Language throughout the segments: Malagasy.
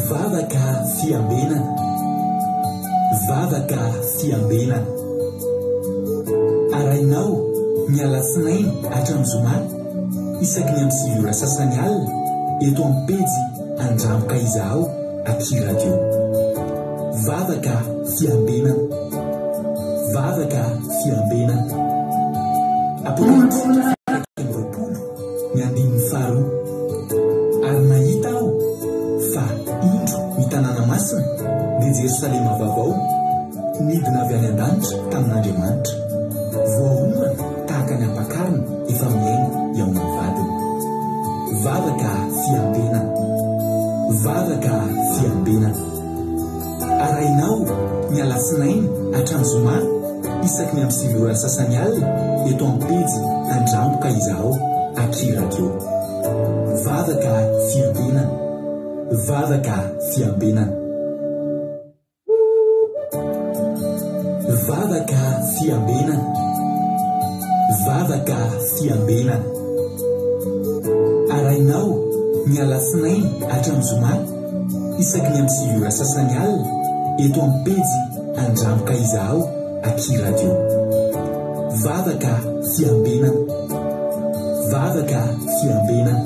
Vavaka fiambenana. Vavaka fiambenana. Arahinao ny alatsinainy hatramin'ny zoma isaky ny amin'ny 9 ora sasany alina eto amin'ny pejy Andramo ka izahao aty radio. Vavaka fiambenana. Vavaka fiambenana. Apokalypsy 21 ny andininy faharoa. Ary nahita aho fa indro ny tanàna masina, dia Jerosalema vaovao, nidina avy any an-danitra tamin'Andriamanitra, voaomana tahaka ny ampakarina efa mihaino hihaona ny vadiny. Vavaka fiambenana. Vavaka fiambenana. Arahinao ny alatsinainy hatramin'ny zoma isaky ny amin'ny 9 ora sasany alina eto amin'ny pejy Andramo ka izahao aky radio. Vavaka fiambenana. Vavaka fiambenana. Vavaka fiambenana. Vavaka fiambenana. Arahinao ny alatsinainy hatramin'ny zoma isaky ny amin'ny 9 ora sasany alina eto amin'ny pejy Andramo ka izahao aky radio. Vavaka fiambenana. Vavaka fiambenana.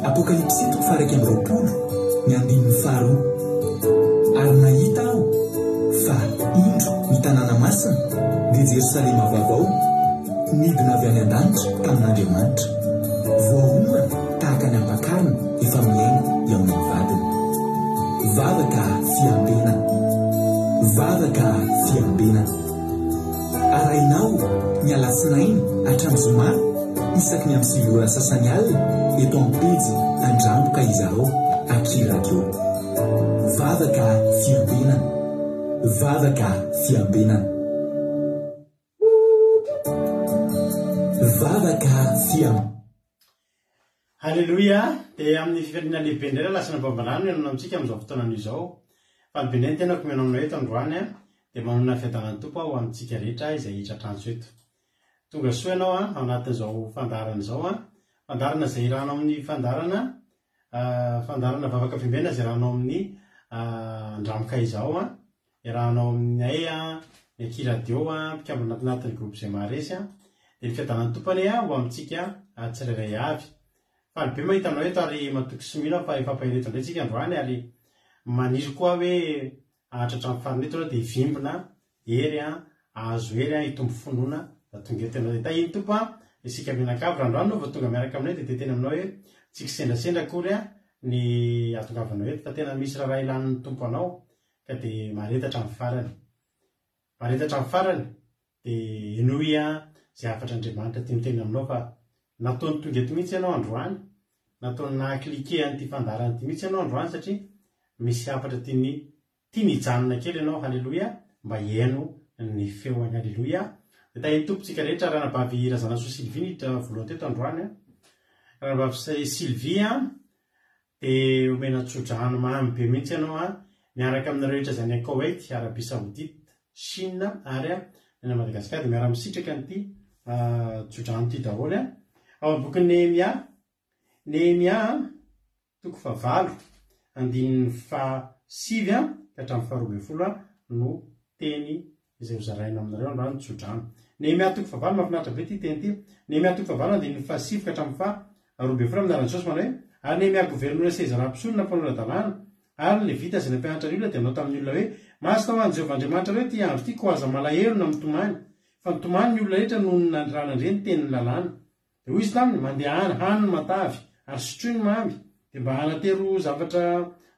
Apokalypsy toko faha 21 ny andininy faharoa. Ary nahita aho fa indro ny tanàna masina, dia Jerosalema vaovao, nidina avy any an-danitra tamin'Andriamanitra, voaomana tahaka ny ampakarina efa mihaino hihaona ny vadiny. Vavaka fiambenana. Vavaka fiambenana. Arahinao ny alatsinainy hatramin'ny zoma isaky ny amin'ny 9 ora sasany alina eto amin'ny pejy Andramo ka izahao aky radio. Vavaka fiambenana. Vavaka fiambenana. Vavaka fiambenana. Haleloia! Dia amin'ny fifaliana lehibe indray raha lasana Bambalano mihaona amintsika amin'izao fotoana izao. Faly be indray ny tenako mihaona aminao eto androany an! Dia manonona ny fiadanan'ny Tompo aho ho amintsika rehetra izay hiditra trantso eto. Tonga soa ianao an, ao anatin'izao fandaharana izao an! Fandaharana izay irahanao amin'ny fandaharana fandaharana vavaka fiambenana izay irahanao amin'ny Andramoka izao an! Iarahanao aminay ny Aky Radio, mpikambana anatin'ny groupe izay maharesy. Dia ny fiadanan'ny Tompo anie ho amintsika tsirairay avy. Faly be mahita anao eto ary matoky sy mino aho fa hifampahery eto indray tsika androany ary maniry koa aho hoe hahatratra ny farany eto ianao dia hivimbina hery, hahazo hery, hitombo finoana raha tonga eto ianao. Dia tahian'ny Tompo isika mianakavy. Raha androany ianao vao tonga miaraka aminay dia te hiteny aminao hoe tsy kisendrasendra akory ny hahatongavanao eto fa tena misy raharaha ilan'ny Tompo anao ka dia mahareta hatramin'ny farany. Mahareta hatramin'ny farany dia henoy izay hafatr'Andriamanitra tiany ho tenenina aminao fa nataony tonga eto mihitsy ianao androany, nataony naha-cliquer an'ity fandaharana ity mihitsy ianao androany satria misy hafatra tiany tiany hijanona kely ianao, haleloia, mba hihaino ny feony, haleloia. Dia tahin'ny Tompo tsika rehetra, Ranabavy Razanasoa Sylvie niditra voalohany teto androany. Ranabavy Sylvie Dia omena tso-drano mamy be mihitsy ianao an, miaraka aminareo rehetra izay any Koweït, Arabie Saoudite, Chine ary ny any Madagascar dia miara-misitraka an'ity tso-drano ity daholo an. Ao amin'ny bokin'i Nehemia, Nehemia toko fahavalo, andininy fahasivy ka hatramin'ny faharoa ambin'ny folo no teny izay ho zaraina aminareo androany tsodrano. Nehemia toko fahavalo, mahafinaritra be ity teny ity. Nehemia toko fahavalo andininy fahasivy ka hatramin'ny faha 12 amin'ny anaran'i Jesosy manao hoe, Ary Nehemia governora sy Ezra mpisorona mpanora-dalàna ary ny Levita izay nampianatra ny olona dia nanao tamin'ny olona hoe, Masina ho an'i Jehovah Andriamanitrareo ity andro ity, koa aza malahelo na mitomany. Fa nitomany ny olona rehetra noho ny raha nandre ny tenin'ny lalàna. Dia hoy izy taminy, Mandehana, hano ny matavy, ary sotroy ny mamy, dia mba anatero zavatra,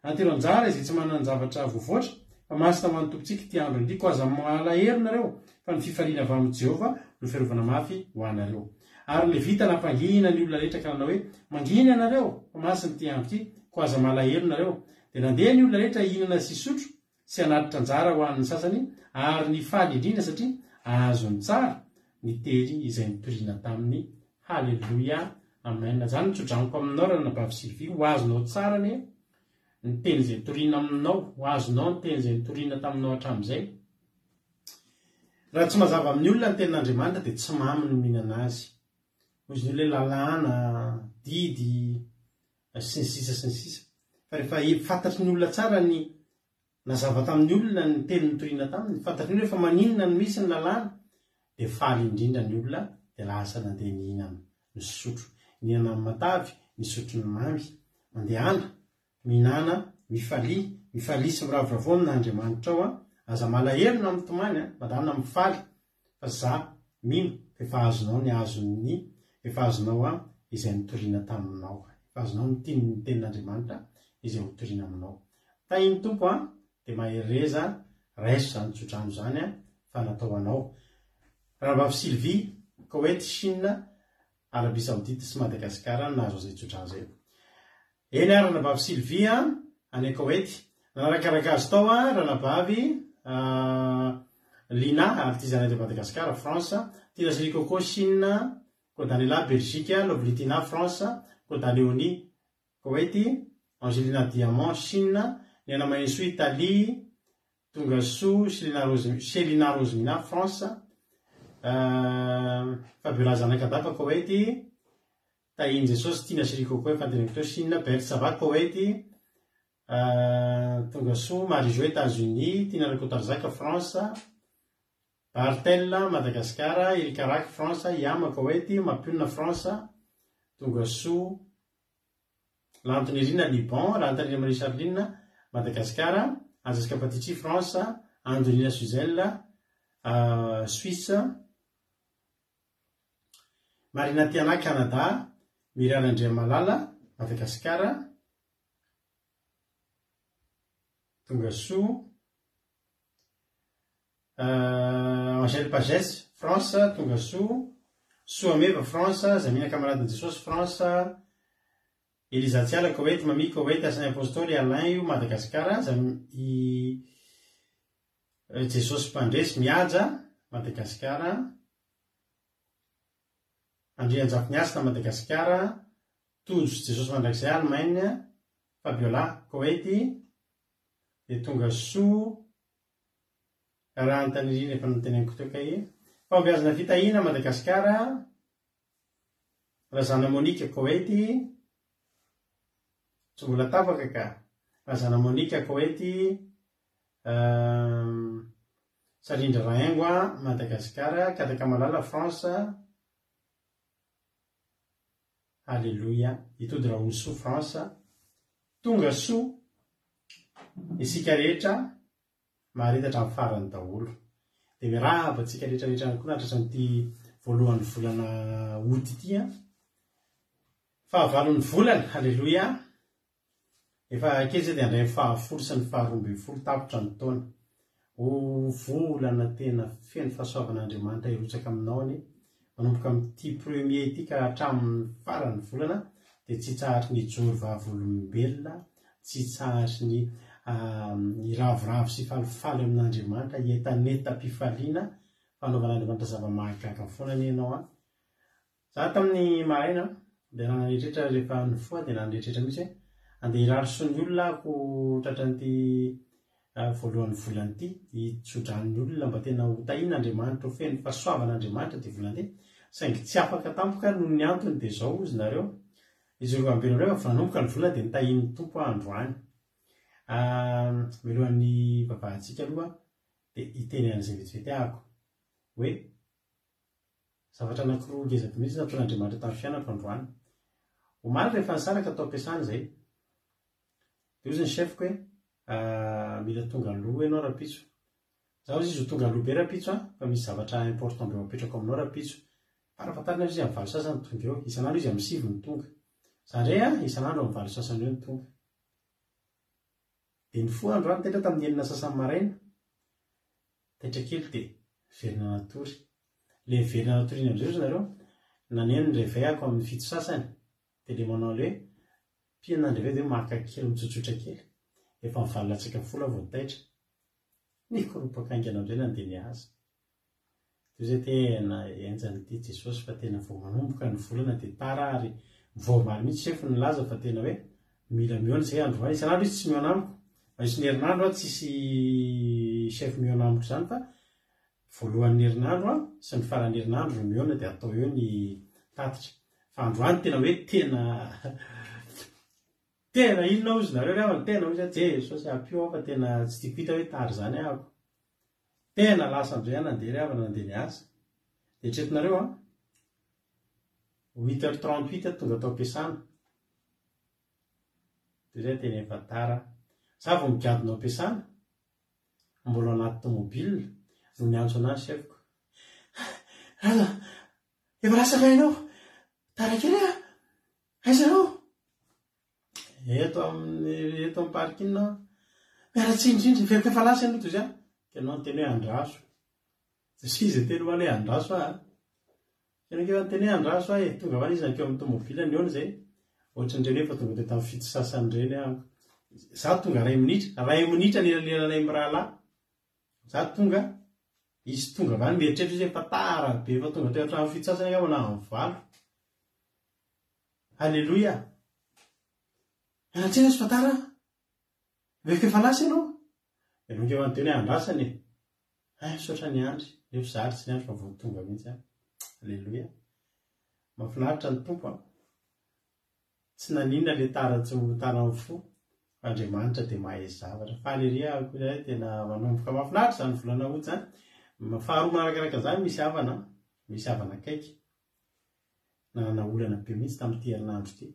anatero anjara izay tsy manan-javatra voavoatra, fa masina ho an'ny Tompontsika ity andro ity, koa aza malahelo nareo, fa ny fifaliana avy amin'i Jehovah no fiarovana mafy ho anareo. Ary ny Levita nampangina ny olona rehetra ka nanao hoe, Mangina ianareo, fa masina ity andro ity, koa aza malahelo nareo. Dia nandeha ny olona rehetra hihinana sy hisotro, sy hanatitra anjara ho an'ny sasany ary nifaly indrindra satria azony tsara ny tery izay nitoriana taminy Haleloia Amen Zany no tsodranoko aminao ranabavy Sylvie ho azonao tsara anie ny teny izay nitoriana aminao ho azonao ny teny izay nitoriana taminao hatramin'izay Raha tsy mazava amin'ny olona ny tenin'Andriamanitra dia tsy mamy ny mihinana azy Hoy izy ny olona hoe lalàna, didy, sy ny sisa sy ny sisa. Fa rehefa fantatry ny olona tsara ny nazava tamin'ny olona ny teny nitoriana taminy, fantatry ny olona fa maninona no misy ny lalàna, dia faly indrindra ny olona dia lasa nandeha nihinana, nisotro. Nihinana ny matavy, nisotro ny mamy. Mandehana, mihinàna, mifalia, mifalia sy miravoravoa amin'Andriamanitrao an! Aza malahelo na mitomany an! Mandàna mifaly fa za mino fa efa azonao ny azon'ny, efa azonao an izay nitoriana taminao, efa azonao ny tian'ny tenin'Andriamanitra izay ho toriana aminao. Tahin'ny Tompo an, dia mahereza, raiso izany tsodrano izany an, fa natao ho anao. Rahavavy Sylvie, Koety, Chine, Arabie Saoudite sy Madagasikara no nahazo an'izay tsodrano izay. Eny ary Ranabavy Sylvie a, any Koety. Nanarakaraka azy tao a, Ranabavy Lina, artisanat de Madagascar, France, Tina Sri Coco, Chine, Kodanela, Belgique, Lovely Tina, France, Kodaleonie, Koety, Angelina Diamant, Chine, Niana Mahensoa, Italie, Tongasoa, Shelina Rose, Shelina Rosemina, France, Fabiola Zanakadapa, Koety, Tahin'i Jesosy Tiana sy Ricoco efa anteneniko teo Chine, Bert Sava Koweït, Tongasoa, Marie Jo Etats Unis, Tiana Rakotarizaka France, Barthel Madagascar, Erika Rack France, Yama Koweït, Mampionona France, Tongasoa, Lantonirina Liban, Rahantanirina Marie Charline Madagascar, Anjaska Patici France, Andonina Suzelle Suisse, Marina Tiana, Canada, Mirana Andriamalala, Madagasikara, Tongasoa, Angèle Pagès, France, Tongasoa, Soameva, France, Zamina Camaradin'i Jesosy, France, Eliza Tsiala, Koweït, Mamie, Koweït, Asan'ny Apostoly, Alain io, Madagasikara, i Jesosy Mpandresy, Mihaja, Madagasikara, Andrianjafiniasina, Madagasikara, Tojo sy Jesosy Mandrakizay, Allemagne, Fabiola, Koety, dia tonga soa raha Antanirina efa noteneniko teo kay. Fahombiazana Fitahiana, Madagasikara, Razana Monica, Koety, tsy mbola tapaka ka. Razana Monica, Koety, Sarindra Rahaingo, Madagasikara, Katakamalala, France, Aleloia, Itody Rahonisoa, France, Tonga soa isika rehetra maharita hatramin'ny farany daholo. Dia miarahaba antsika rehetra rehetra ihany koa nahatratra an'ity voalohan'ny volana août ity an. Fahavalon'ny volana, aleloia. Efa kely izay dia handray ny fahafolo sy ny faharoa ambinifolo tapitra ny taona. Ho volana tena feno fahasoavan'Andriamanitra hirotsaka aminao anie. Manomboka amin'ity premier ity ka hatramin'ny faran'ny volana dia tsy hitsahatry ny hijoro vavolombelona, tsy hitsahatry ny hiravoravo sy hifalifaly amin'Andriamanitra, hientanentam-pifaliana, fanaovan'Andriamanitra zava-mahagaga foana anie ianao an. Za tamin'ny maraina dia nanana eritreritra rehefa nifoha dia nanana eritreritra mihitsy hoe andeha hirary soa ny olona aho tratran'ity voalohan'ny volana ity, hitso-drano ny olona mba tena ho tahian'Andriamanitra, ho feno fahasoavan'Andriamanitra ity volana ity, saingy tsy afaka tampoka noho ny antony dia izao hozy nareo, izy ireo ambin'ny ireo efa nanomboka ny volana dia nitahian'ny Tompo aho androany. Mialohan'ny hivavahantsika aloha dia hiteny an'izay vetivety ahako hoe Zavatra anankiroa ngeza be mihitsy nataon'Andriamanitra tamin'ny fiainako androany. Omaly rehefa nisaraka tao am-piasana izay, dia hozy ny chef-ko hoe, mila tonga aloha ianao rahampitso. Za hozy izy ho tonga aloha be rahampitso an, fa misy zavatra important be ho apetrako aminao rahampitso. Farafahatariny hozy izy amin'ny 8 sasany tonga eo. Isan'andro izy amin'ny 9 no tonga. Za indray an, isan'andro amin'ny 8 sasany eo no tonga. Dia nifoha androany taitra tamin'ny 6 sasany maraina. Taitra kely dia niverina natory. Ilay niverina natory iny amin'izay hozy nareo, naneno ny réveil-ako amin'ny 7 sasany, dia ilay manao ilay hoe pihina ny réveil dia hoe maka kely mitsotsotra kely. Efa ny 8 latsaka folo aho vao taitra. Nikoropaka haingana amin'izay nandeha nihaza. Toy izay tena henjana ity Jesosy fa tena vao manomboka ny volana dia tara ary vao omaly mihitsy sefo nilaza fa tena hoe mila mihaona izay androany. Isan'andro izy tsy mihaona amiko. Mandritry ny herinandro aho tsisy chef mihaona amiko izany fa voalohan'ny herinandro aho sy ny faran'ny herinandro no mihaona dia atao eo ny tatitra. Fa androany tena hoe tena. Tena inona hozy nareo ry havana, tena hozy aho, Jesosy ampio aho fa tena tsy tiako hita hoe tara izany ahako. Tena lasa amizay aho nandeha ry havana nandeha niasa. Dia eritreretinareo an, huit heures 38 aho tonga tao am-piasana. Dia zay tena efa tara. Za vao migadona ao am-piasana, mbola ao anaty tomobile no niantso anah ny chef-ko. Rado, efa lasa va ianao? Tara kely ah! Aiza ianao? Eto amin'ny eto amin'ny parking aho. Miala tsiny indrindra, heveriko efa lasa ianao toy izany. Ka ianao niteny hoe andraso. Tsy izy niteny omaly hoe andraso aho an. Ianao ange efa niteny hoe andraso aho e. Tonga avy any izy nankeo amin'ny tomobile nihaona izay. Ohatran'ireny hoe efa tonga teo tamin'ny fito sasany ireny aho. Izaho tonga iray minitra, iray minitra nelanelanay mirahalahy. Izaho tonga, izy tonga avy any mieritreritra izy hoe efa tara be, efa tonga teo hatramin'ny fito sasany angamba na amin'ny valo. Aleloia! Miala tsiny aho fa tara aho. Rehefa efa lasa ianao, dia nanomboka efa niteny hoe andrasana e. Hay misaotra niandry, nefa izaho ary tsy niandry fa vao tonga mihitsy aho. Aleloia! Mahafinaritra ny Tompo an! Tsy naninona ilay tara tsy ho tara amin'ny fo, fa Andriamanitra dia mahay zavatra. Faly ery aho koa izay, tena manomboka mahafinaritra izany volana août izany. Faharoa manarakaraka izany misy havana, misy havana akaiky. Nanana olana be mihitsy tamin'ity herinandro ity.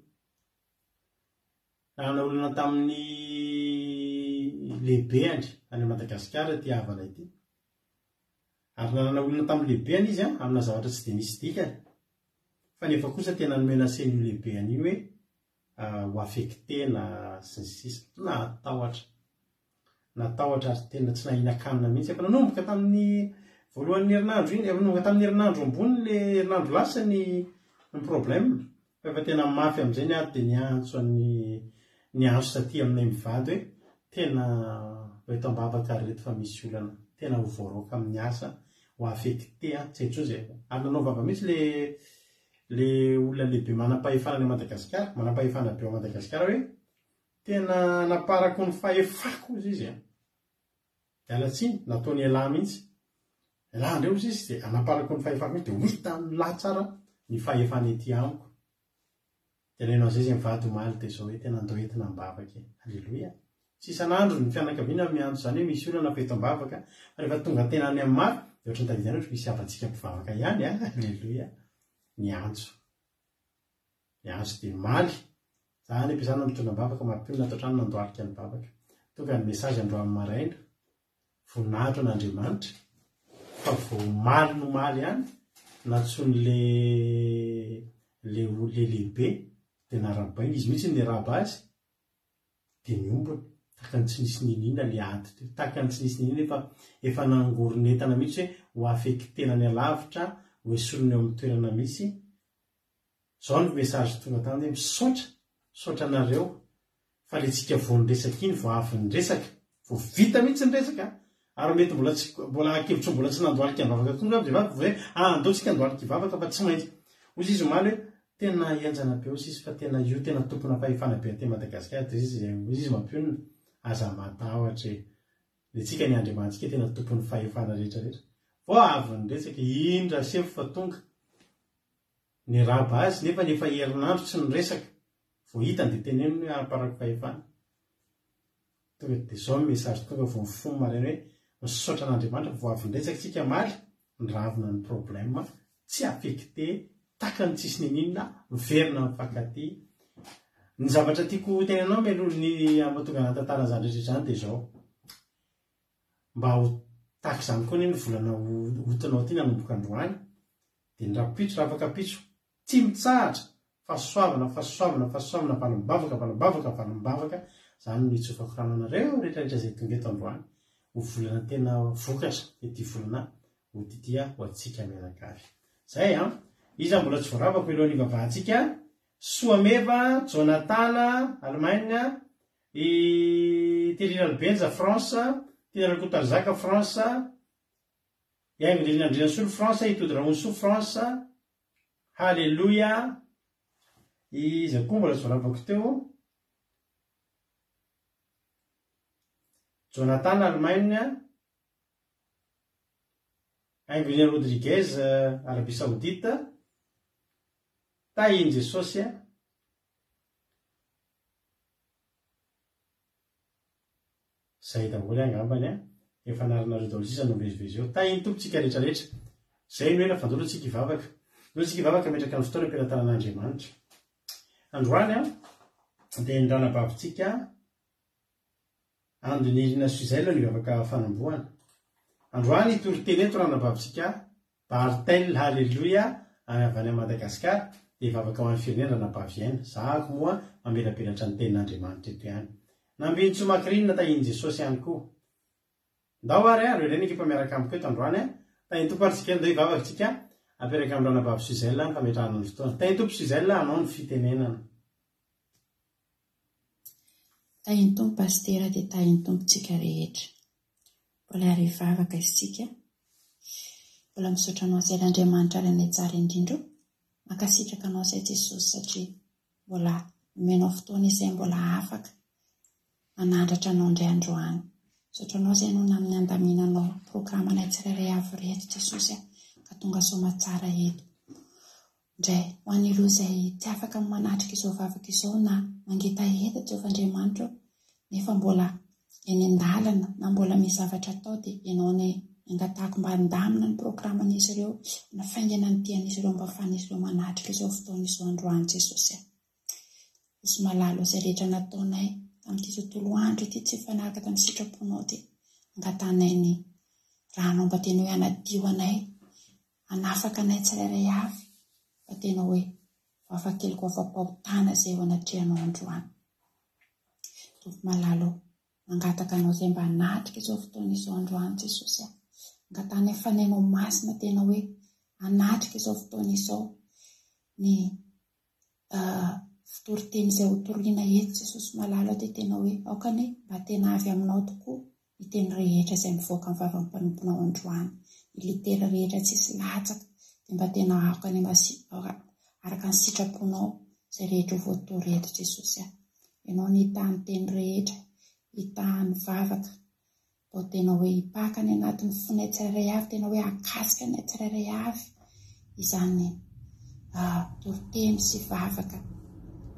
Nanana olana tamin'ny lehibeny any Madagasikara ity havana ity. Ary nanana olana tamin'ny lehibeny izy amina zavatra tsy dia misy dikany. Fa nefa kosa tena nomenacen'io lehibeny io hoe ho affecter-na sy ny sisa. Nahatahotra. Natahotra ary tena tsy nahinan-kanina mihitsy. Efa nanomboka tamin'ny voalohan'ny herinandro iny, efa nanomboka tamin'ny herinandro ambony le herinandro lasa ny ny problème. Fa efa tena mafy amin'izay ny ady dia niantso an'ny niantso taty aminay mivady hoe tena ho eto am-bavaka ry reto fa misy olana. Tena ho voaroaka amin'ny asa, ho affecté an, tsy hay intsony izay. Ary nanao vava mihitsy le le olona lehibe manam-pahefana any Madagasikara, manam-pahefana be ao Madagasikara hoe Tena naparako ny fahefako hozy izy a! Miala tsiny, nataony elah mihitsy. Elah ndray hozy izy dia anaparako ny fahefako mihitsy dia ho hitan'lah tsara ny fahefana ety amiko. Dia neno an'izay izy mivady omaly dia izao hoe tena andao entina am-bavaka e. Aleloia. Tsy isan'andro ny fianakaviana miantso izany hoe misy olana fa eto am-bavaka, fa rehefa tonga tena any amin'ny mafy dia ohatran'ny tadidy ihany ohatra misy havantsika mpivavaka ihany a! Aleloia. Niantso. Niantso dia omaly. Za any am-piasana mitondra am-bavaka, mampionona ato an-trano nandohalika nivavaka. Tonga ny message androany maraina, voninahitra an'Andriamanitra fa vao omaly no omaly ihany nantsoin'le le le lehibe dia narahabaina, izy mihitsy no niarahaba azy dia niombona, tahaka ny tsy nisy niniana le ady teo, tahaka ny tsy nisy niniana efa efa nangoron'entana mihitsy hoe ho affecter-na any alavitra, ho esorina eo amin'ny toerana misy. Zao ny message tonga tany hoe misaotra, misaotra anareo fa le tsika vao niresaka iny vao avy niresaka, vao vita mihitsy ny resaka ary mety mbola tsy mbola ankevitro mbola tsy nandohalika nivavaka koa angamba vehivavy vao hoe ah andao tsika handohalika hivavaka fa tsy maintsy hozy izy omaly hoe tena henjana be hozy izy fa tena io tena tompona fahefana be aty Madagasikara dia izy hozy izy mampionona aza matahotra e le tsika ny Andriamanitsika tena tompon'ny fahefana rehetra rehetra vao avy niresaka iny rasefo fa tonga Niraba azy nefa efa herinandro tsy niresaka, vao hitany dia teneniny hoe amparako fahefana. Tonga dia zao ny message tonga vao mifoha maraina hoe misaotra an'Andriamanitra fa vao avy niresaka tsika omaly, niravona ny problème, tsy affecté, takany tsisy niniana, miverina mifankatia. Ny zavatra tiako ho tenenao mialoha ny hampatonga anah tantara an'izany rehetra izany dia izao, mba ho tahaka izany koa anie ny volana hotinao ity nanomboka androany, Dia ny rahampitso rafakampitso tsy mitsahatra fahasoavana fahasoavana fahasoavana valim-bavaka valim-bavaka valim-bavaka izany no itsofako rano anareo rehetra rehetra izay tonga eto androany ho volana tena vokatra ity volana août ity ho antsika mianakavy zay an iza mbola tsy voaravako alohan'ny hivavahantsika Soameva Jonathan Allemagne i Thierry Ralbenja France Tina Rakotarizaka France I Haingo Andrianasolo France, i Tody Rahonisoa France, Haleloia, iza koa mbola tsy voaravako teo? Jonathan Allemagne, Haingo Rodriguez Arabie Saoudite, Tahin'i Jesosy. Zay daholo angambany an. Efa anaranareo daholo sisa no mivezivezy eo. Tahin'ny Tompo tsika rehetra rehetra. Zay no ela fa ndao aloha tsika hivavaka. Ndao tsika hivavaka hametraka ny fotoana am-pelatanan'Andriamanitra. Androany an, dia ny ranabavintsika Andonirina Suzelle no hivavaka fanombohana. Androany hitory teny eto ranabavintsika Barthel Haleloia avy any Madagascar dia hivavaka ho an'ny firenena ranabavy Aina. Zahako moa mamelabelatra ny tenin'Andriamanitra eto ihany. Nambinintsoa Macrine tahian'i Jesosy ihany koa. Ndao ary a, reo reny ekipa miaraka amiko eto androany a. Tahin'ny Tompo ary tsika, ndao hivavaka tsika. Apetraka amin'ny ranabavy Suzelle ny fametrahana ny fotoana. Tahin'ny Tompo Suzelle hanao ny fitenenana. Tahin'ny Tompo Pasitera dia tahin'ny Tompo tsika rehetra. Mbola ary hivavaka isika. Mbola misaotra anao izay Andriamanitra Rainay tsara indrindra o. Mankasitraka anao izay Jesosy satria mbola nomenao fotoana izay mbola afaka manandratra anao indray androany. Misaotra anao izay noho ny amin'ny andaminanao programanay tsirairay avy ireto Jesosy a, ka tonga soamatsara eto. Indray, ho an'ireo izay tsy afaka manatrika izao vavaka izao na mangetaheta Jehovah Andriamanitra ô, nefa mbola eny an-dalana na mbola misy zavatra atao dia ianao anie angatahako mba handamina ny programan'izy ireo, hanafaingana ny dian'izy ireo mba ahafahan'izy ireo manatrika izao fotoana izao androany Jesosy a. Jesosy malala izay rehetra nataonay tamin'ity tontolo andro ity tsy mifanaraka tamin'ny sitraponao dia angatahanay ny ranao mba tena hoe hanadio anay, hanafaka anay tsirairay avy mba tena hoe ho afa-keloka ho afa-pahotana izay eo anatrehanao androany. Tompo malala ô, mangataka anao izay mba hanatrika izao fotoana izao androany Jesosy a. Angatahanay Fanahinao Masina tena hoe hanatrika izao fotoana izao ny fitoriteny izay ho toriana eto Jesosy malala dia tena hoe aoka anie mba tena avy aminao tokoa ny teny rehetra izay mivoaka amin'ny vavan'ny mpanomponao androany, ny litera rehetra tsisy latsaka dia mba tena aoka anie mba araka ny sitraponao izay rehetra ho voatory eto Jesosy a. Ianao no hitaha ny teny rehetra, hitaha ny vavaka, Vao tena hoe hipaka any anatin'ny fonay tsirairay avy, tena hoe hahakasika anay tsirairay avy izany toriteny sy vavaka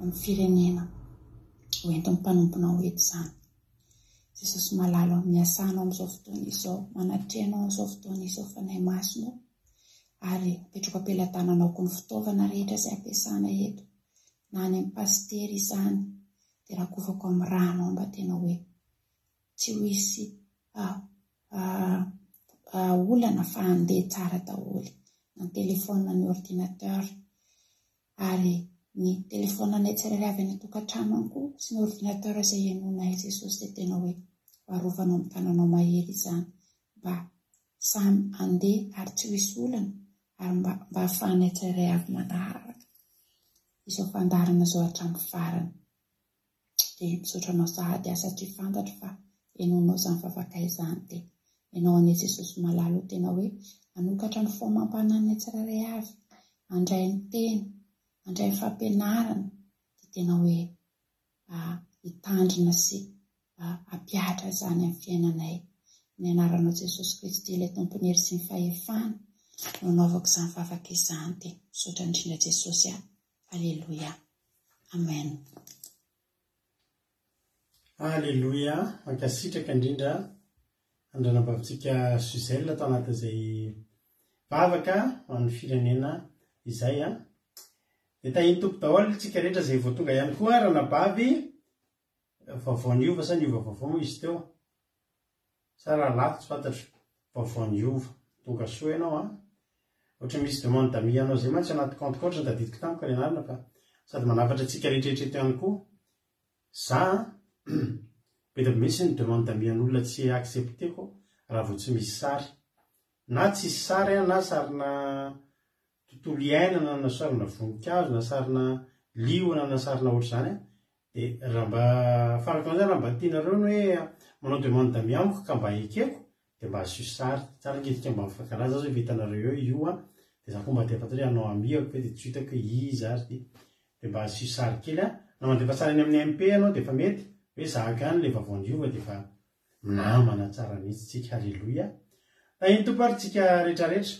amin'ny firenena ho entin'ny mpanomponao eto izany. Jesosy malala ô, miasà anao amin'izao fotoana izao, manatreha anao amin'izao fotoana izao Fanahy Masina ô, ary apetrako am-pelatananao koa ny fitaovana rehetra izay ampiasana eto, na any amin'ny pasitera izany, dia rakofako amin'ny rànao mba tena hoe tsy ho hisy olana fa handeha tsara daholo na ny téléphone na ny ordinateur ary ny téléphone anay tsirairay avy any an-tokantrano any koa sy ny ordinateur izay henoinay Jesosy dia tena hoe ho arovanao amin'ny tananao mahery izany mba samy handeha ary tsy ho hisy olana ary mba mba hahafahanay tsirairay avy manaraka izao fandaharana izao hatramin'ny farany. Dia misaotra anao sahady aho satria fantatro fa henoinao izany vavakay izany dia ianao anie Jesosy malala o tena hoe hanokatra ny fo amam-panahinay tsirairay avy handray ny teny handray ny fampianarana dia tena hoe hitandrina sy hampihatra izany amin'ny fiainanay. Ny anaranao Jesosy Kristy ilay Tompon'ny hery sy ny fahefana no anaovako izany vavaka izany dia misaotra indrindra Jesosy a. Aleloia. Amen. Aleloia, mankasitraka indrindra an-dRanabavintsika Suzelle tao anatin'izay vavaka ho an'ny firenena izay an. Dia tahin'ny Tompo daholo tsika rehetra izay vao tonga ihany koa Ranabavy vaovao niova sa niova vaovao moa izy teo? Sa rahalahy tsy fantatro. Vaovao niova. Tonga soa ianao an. Ohatran'ny misy demande d'amis anao izay mantsy anaty compte ko ohatran'ny tadidiko tampoka ny anarana fa sady manafatra antsika rehetra eto ihany koa. Za an, be dia be mihitsy ny demande d'amis an'olona tsy accepter-ko raha vao tsy misy sary. Na tsisy sary an, na sarina tontolo iainana, na sarina voninkazo, na sarina liona, na sarina ohatr'izany an, Dia raha mba farako an'izay raha mba tianareo ny hoe manao demande d'amis amiko ka mba ekeko dia mba asio sary. Tsara ange isika mba mifankalaza zao efa hitanareo eo io an, dia za koa mba te hahafantatra hoe hanao ami-ako ve dia tsy hitako hoe iza ary ity. Dia mba asio sary kely an, na mandefa sary any amin'ny MP ianao dia efa mety, hoe zahako ihany ilay vaovao niova dia efa minamana tsara mihitsy tsika. Haleloia. Tahin'ny Tompo ary tsika rehetrarehetra.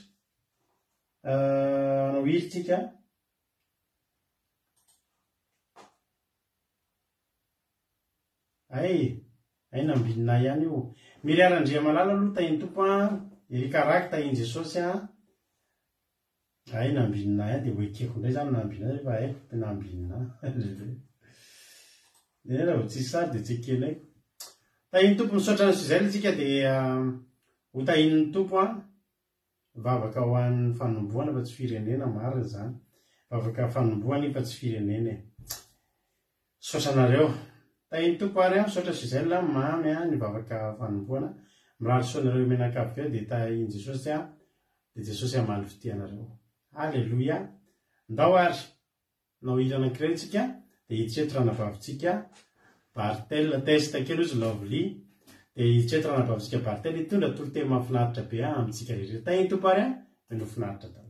Hanao hira tsika. Hay! Hay nambinina ihany io. Miriara Andriamalala aloha tahin'ny Tompo an! Eric Raky tahin'i Jesosy an! Hay nambinina ihany dia ho ekeko indray izany nambinina ahy fa haiko fa nambinina ahy. Neny raha vao tsisy sary dia tsy ekenay. Tahin'ny Tompo misaotra an'i Suzelle tsika dia ho tahin'ny Tompo an! Vavaka ho an'ny fanombohana fa tsy firenena, marina izany. Vavaka fanombohana io fa tsy firenena e. Misaotra anareo. Tahin'ny Tompo ary an, misaotra Gisèle an, mamy an ny vavaka fanombohana. Mirary soa anareo mianakavy keo dia tahin'i Jesosy an, dia Jesosy hamaly fitia anareo. Aleloia. Ndao ary. Nao hira anankiray tsika dia hiditra eto ranavavintsika Bartel, test kely ozy Lovely, dia hiditra eto ranavavintsika Bartel hitondra toriteny mahafinaritra be amintsika rehetra. Tahin'ny Tompo ary an, mino finaritra daholo.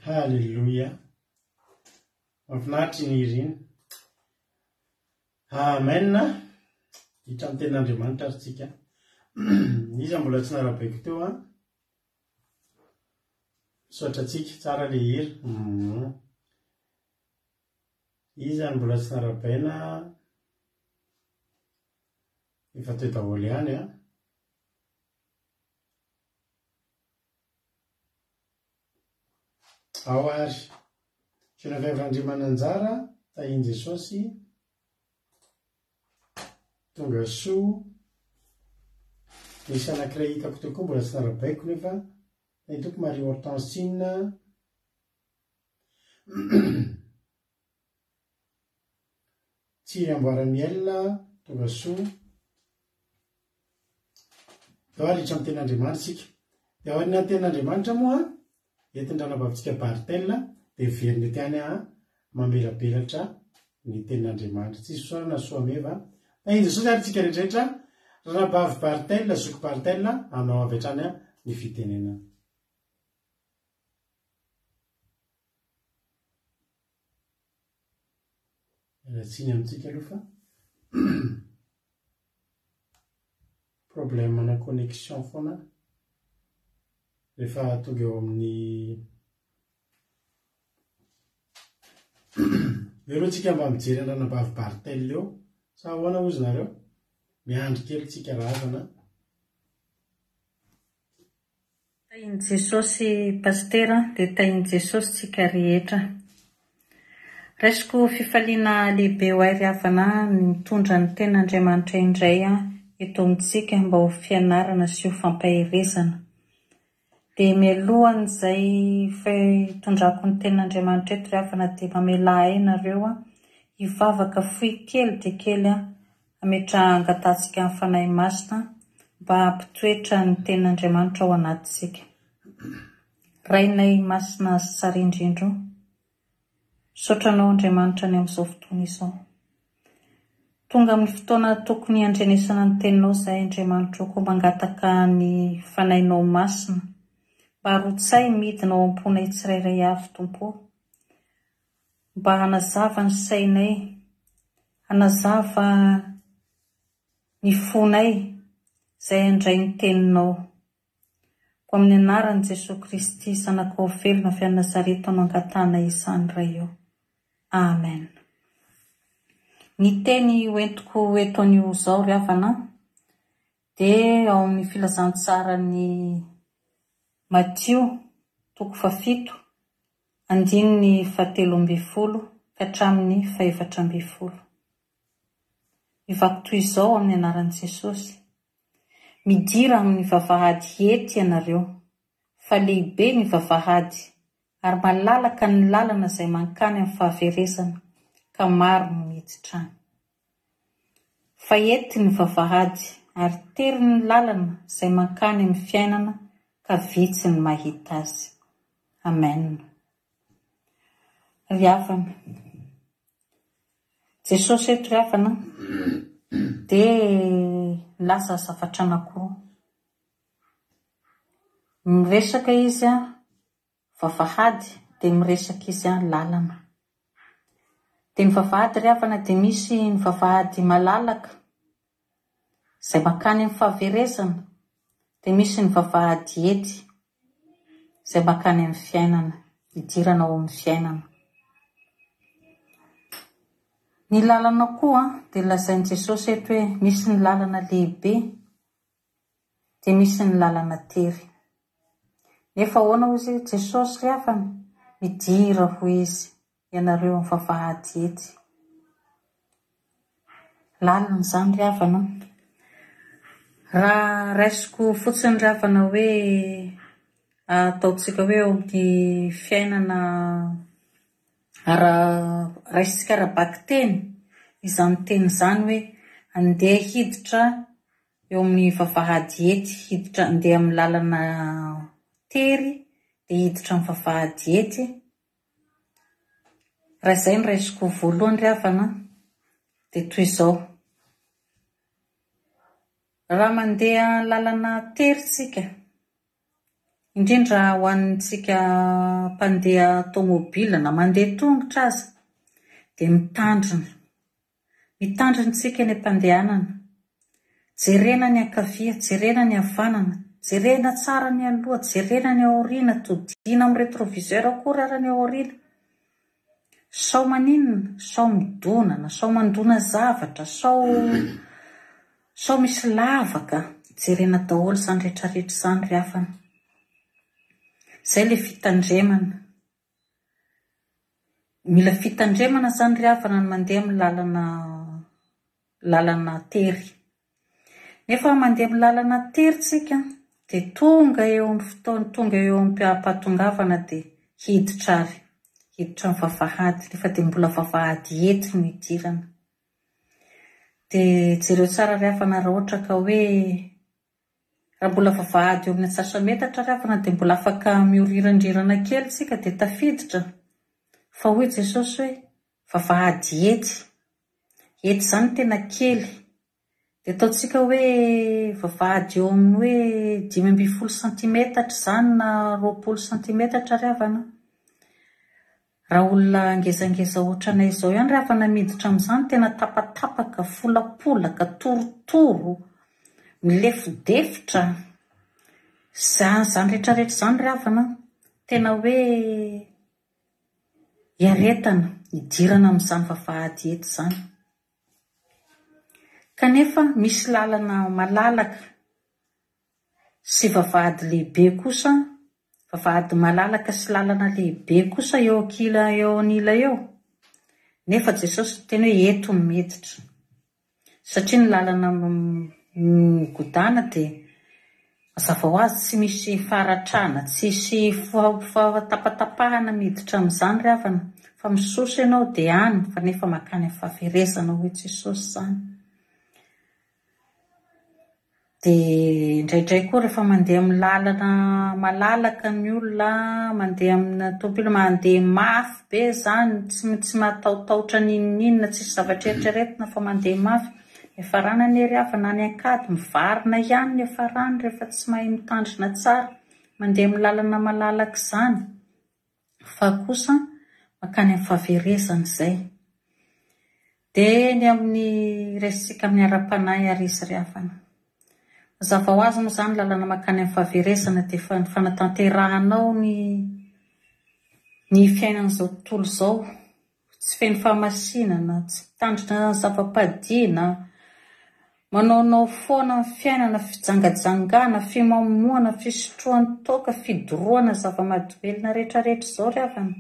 Haleloia. Mahafinaritra iny hira iny. Amen. Hiditra amin'ny tenin'Andriamanitra ary tsika. Iza mbola tsy narabaiko teo an? Misaotra antsika, tsara le hira. Iza no mbola tsy narabaina? Efa teo daholo ihany an. Ao ary. Geneviève Randriamananjara, tahin'i Jesosy. Tonga soa. Nisy anankiray hitako teo koa mbola tsy narabaiko nefa. Tahin'ny Tompo Marie Hortensine. Tsiry Amboara Miel, tonga soa. Ndao ary hiditra amin'ny tenin'Andriamanitra isika. Dia aorian'ny tenin'Andriamanitra moa, entin-dRanabavintsika Barthel dia miverina eto ihany aho mamelabelatra ny tenin'Andriamanitra. Tsisy fisaorana Soameva. Tahin'i Jesosy ary tsika rehetrarehetra. Ranabavy Barthel, zoky Barthel, anao avy hatrany ny fitenenana. Miala tsiny amintsika aloha fa problème ana connexion foana rehefa tonga eo amin'ny eo aloha tsika mba mijery an-dranabavy Barthel eo sa ahoana hozy nareo? Miandry kely tsika razana. Tahin'i Jesosy Pasitera dia tahin'i Jesosy tsika rehetra. Raisiko fifaliana lehibe ho ahy ry havana ny mitondra ny tenin'Andriamanitra indray eto amintsika mba ho fianarana sy ho fampaherezana. Dia mialohan'izay fitondrako ny tenin'Andriamanitra eto ry havana dia mamelà ahy nareo hivavaka fohy kely dia kely Hametraha angatahantsika ny Fanahy Masina mba hampitoetra ny Tenin'Andriamanitra ao anatintsika. Rainay Masina sy Tsara Indrindra o, misaotra Anao Andriamanitra ny amin'izao fotoana izao. Tonga amin'ny fotoana tokony handrenesana ny Teninao izahay Andriamanitra o, koa mangataka ny Fanahinao Masina mba harotsay midina ao am-ponay tsirairay avy Tompo o. Mba hanazava ny sainay, hanazava ny fonay izay handray ny Teninao. Koa amin'ny anaran'i Jesoa Kristy Zanakao velona avy any Nazareta no angatahanay izany Ray o. Amen. Ny teny hoentiko eto anio izao ry havana dia ao amin'ny filazantsaran'i Matio toko fahafito andininy fahatelo ambin'ny folo ka hatramin'ny fahefatra ambin'ny folo. Mivaky toy izao amin'ny anaran'i Jesosy, Midira amin'ny vavahady ety ianareo, fa lehibe ny vavahady, ary malalaka ny lalana izay mankany amin'ny fahaverezana, ka maro no miditra any. Fa ety ny vavahady, ary tery ny lalana izay mankany amin'ny fiainana, ka vitsy ny mahita azy. Amen. Ry havana. Jesosy eto ry havana dia nilaza zavatra anankiroa. Miresaka izy vavahady dia miresaka izy lalana. Dia ny vavahady ry havana dia misy ny vavahady malalaka izay mankany amin'ny fahaverezana, dia misy ny vavahady ety izay mankany amin'ny fiainana, hidirana ao amin'ny fiainana. Ny lalana koa dia lazain'i Jesosy eto hoe misy ny lalana lehibe dia misy ny lalana tery. Nefa ahoana hozy Jesosy ry havana? Midira hoy Izy, ianareo amin'ny vavahady ety. Lalina izany ry havana an. Raha raisiko fotsiny ry havana hoe ataontsika hoe eo amin'ny fiainana ara raisintsika ara-bakiteny izany teny izany hoe andeha hiditra eo amin'ny vavahady ety, hiditra andeha amin'ny lalana tery dia hiditra amin'ny vavahady ety. Raha izay no raisiko voalohany ry havana dia toy izao. Raha mandeha lalana tery tsika, indrindra ho antsika mpandeha tômôbila na mandeha tongotra aza dia mitandrina. Mitandrina isika eny am-pandehanana. Jerena ny ankavia, jerena ny havanana, jerena tsara ny aloha, jerena ny aoriana, todiana amin'ny rétroviseur akory ara ny aoriana. Sao maninona? Sao midona na sao mandona zavatra, sao sao misy lavaka. Jerena daholo izany rehetrarehetra izany ry havana. Izay ilay fitandremana. Mila fitandremana izany ry havana ny mandeha amin'ny lalana lalana tery. Nefa mandeha amin'ny lalana tery tsika dia tonga eo amin'ny fotoana, tonga eo am-pahatongavana dia hiditra ary, hiditra amin'ny vavahady, nefa dia mbola vavahady ety no hidirana. Dia jereo tsara ry havana raha ohatra ka hoe raha mbola vavahady eo amin'ny antsasa-metatra ry havana dia mbola afaka miorirandrirana kely tsika dia tafiditra. Fa hoy Jesosy hoe vavahady ety. Ety izany tena kely. Dia ataontsika hoe vavahady eo amin'ny hoe 15 santimetatra izany na 20 santimetatra ry havana. Raha olona ngezangeza ohatranay izao ihany ry havana miditra amin'izany tena tapatapaka, folapolaka, torotoro, milefidefitra. Izany izany rehetrarehetra izany ry havana tena hoe Iaretana, hidirana amin'izany vavahady eto izany. Kanefa misy lalana malalaka sy vavahady lehibe kosa, vavahady malalaka sy lalana lehibe kosa eo ankila eo anila eo. Nefa Jesosy niteny hoe eto no miditra. Satria ny lalana migodàna dia mazava ho azy tsy misy faharatrana, tsisy fahatapatapahana miditra amin'izany ry havana fa misosa ianao dia any fa nefa mankany amin'ny fahaverezana hoy Jesosy izany. Dia indraindray koa rehefa mandeha amin'ny lalana malalaka ny olona, mandeha amina tômôbila, mandeha mafy be izany, tsy tsy mahatahotahotra n'inon'inona, tsisy zavatra eritreretina fa mandeha mafy. Niafarana anie ry havana any an-kady, mivarina ihany ny niafarany rehefa tsy mahay mitandrina tsara, mandeha amin'ny lalana malalaka izany. Fa kosa mankany amin'ny fahaverezana izay. Dia ny amin'ny raisintsika amin'ny ara-panahy ary izy ry havana. Mazava ho azy moa izany lalana mankany amin'ny fahaverezana dia efa ny fanatanterahanao ny ny fiainan'izao tontolo izao. Tsy feno fahamasinana, tsy mitandrina zava-padiana, manaonao foana amin'ny fiainana, fijangajangana, fimamoana, fisotroan-toaka, fidorohana zava-mahadomelina rehetrarehetra izao ry havana.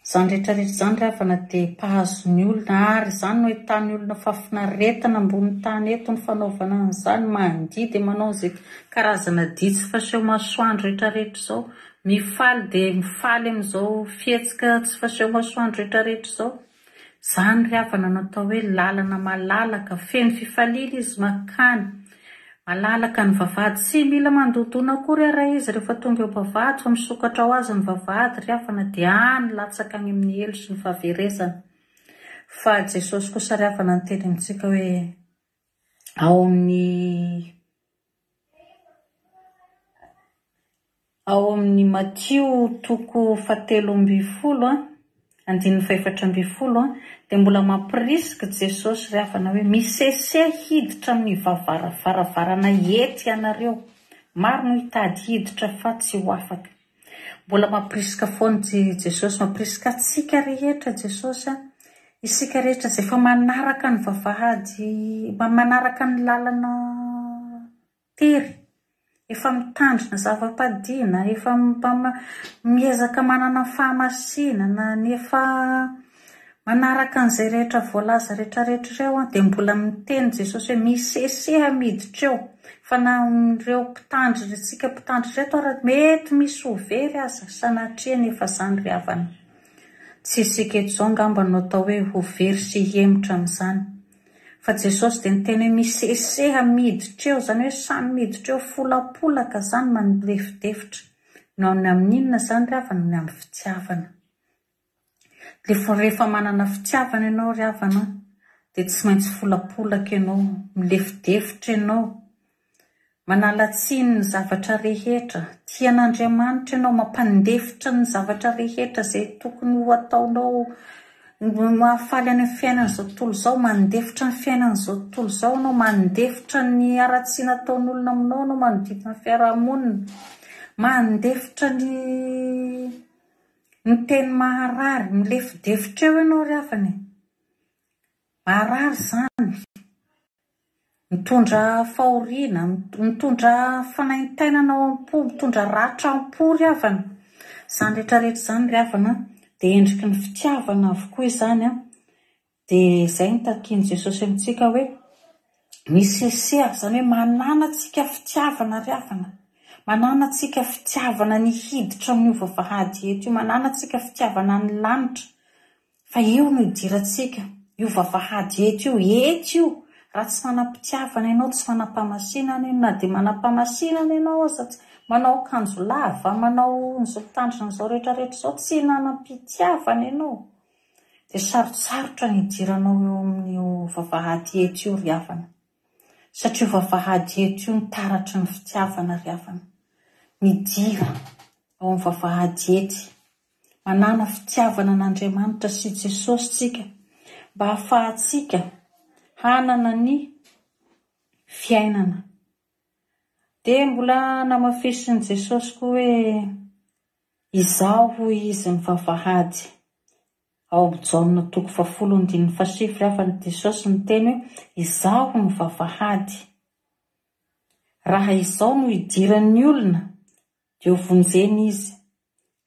Izany rehetrarehetra izany ry havana dia mpahazo ny olona ary izany no ahitan'ny olona fahafinaretana ambony tany eto ny fanaovana an'izany, mandihy dia manao izay karazana dihy tsy faseho masoandro rehetrarehetra izao. Mifaly dia mifaly amin'izao fihetsika tsy faseho masoandro rehetra rehetra izao. Izany ry havana no atao hoe lalana malalaka, feno fifaliana izy mankany. Malalaka ny vavahady, tsy mila mandodona akory ara izy rehefa tonga eo am-bavahady fa misokatra ho azy ny vavahady ry havana dia any latsaka any amin'ny helo sy ny fahaverezana. Fa Jesosy kosa ry havana niteny amintsika hoe ao amin'ny Ao amin'ny Matio toko fahatelo ambin'ny folo, andininy fahefatra ambin'ny folo, dia mbola mampirisika Jesosy ry havana hoe, Miseseha hiditra amin'ny varavarana ety ianareo. Maro no hitady hiditra fa tsy ho afaka. Mbola mampirisika foana Jesosy, mampirisika antsika rehetra Jesosy, isika rehetra izay efa manaraka ny vavahady, manaraka ny lalana tery, efa mitandrina zava-padiana, efa miezaka manana ny fahamasinana, ny efa manaraka an'izay rehetra voalaza rehetra rehetra ireo dia mbola miteny Jesosy hoe miseseha miditra eo fa na ireo mpitandro isika mpitandro ireto ary mety misy ho very aza sanatria anefa izany ry havana. Tsy isika eto izao angamba no atao hoe ho very sy hihemotra amin'izany. Fa Jesosy dia niteny hoe miseseha miditra eo, izany hoe samy miditra eo folapolaka izany manilefidefitra. Noho ny amin'inona izany ry havana? Noho ny amin'ny fitiavana. Rehefa rehefa manana fitiavana ianao ry havana dia tsy maintsy folapolaka ianao, milefidefitra ianao, manala tsiny ny zavatra rehetra, tia an'Andriamanitra ianao, mampandefitra ny zavatra rehetra izay tokony ho ataonao. Mahafaly any amin'ny fiainan'izao tontolo izao, mandefitra ny fiainan'izao tontolo izao ianao, mandefitra ny haratsiana ataon'olona aminao ianao manodidina ny fiarahamonina, mandefitra ny ny teny maharary, milefidefitra eo ianao ry havana e. Maharary izany. Mitondra fahoriana, mitondra fanaintainana ao am-po, mitondra ratra am-po ry havana. Izany rehetra rehetra izany ry havana dia endriky ny fitiavana avokoa izany an. Dia izay no takian'i Jesosy amintsika hoe miseseha, izany hoe manàna antsika fitiavana ry havana. Manàna antsika fitiavana ny hiditra amin'io vavahady eto io, manàna antsika fitiavana ny lanitra. Fa io no idirantsika, io vavahady eto io, eto io, raha tsy manam-pitiavana ianao, tsy manam-pamasinana ianao, na dia manam-pamasinana ianao aza, tsy manao akanjo lava, manao an'izao mitandrina an'izao rehetra rehetra izao, tsy nanam-pitiavana ianao, dia sarotsarotra ny hidiranao eo amin'io vavahady eto io ry havana. Satria io vavahady eto io no taratry ny fitiavana ry havana. Midira ao amin'ny vavahady ety. Manàna fitiavana an'Andriamanitra sy Jesosy tsika mba hahafahantsika hanana ny fiainana. Dia mbola namafisin'i Jesosy koa hoe, Izaho hoy Izy ny vavahady. Ao amin'ny Jaona toko fahafolo andininy fahasivy ry havana Jesosy niteny hoe, Izaho no vavahady. Raha Izaho no idiran'ny olona dia ho vonjena izy,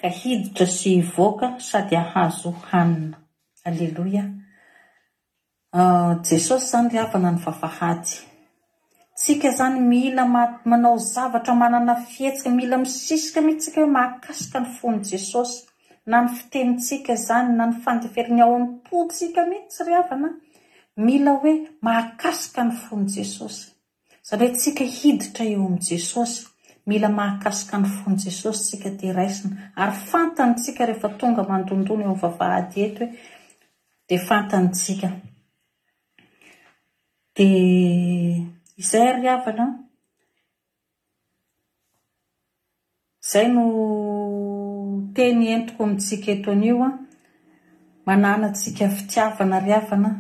ka hiditra sy hivoaka sady hahazo hanina. Aleloia. Jesosy izany ry havana ny vavahady. Tsika izany mila manao zavatra manana fihetsika, mila misisika mihitsy tsika hoe mahakasika ny fon'i Jesosy. Na ny fitenintsika izany, na ny fandeferiny ao am-pontsika mihitsy ry havana, mila hoe mahakasika ny fon'i Jesosy. Izany hoe tsika hiditra eo amin'i Jesosy, mila mahakasika ny fon'i Jesosy tsika dia raisina, ary fantany tsika rehefa tonga mandondona eo amin'ny vavahady eto hoe dia fantany tsika. Dia izay ary ry havana an. Izay no teny entiko amintsika eto anio an. Manàna antsika fitiavana ry havana,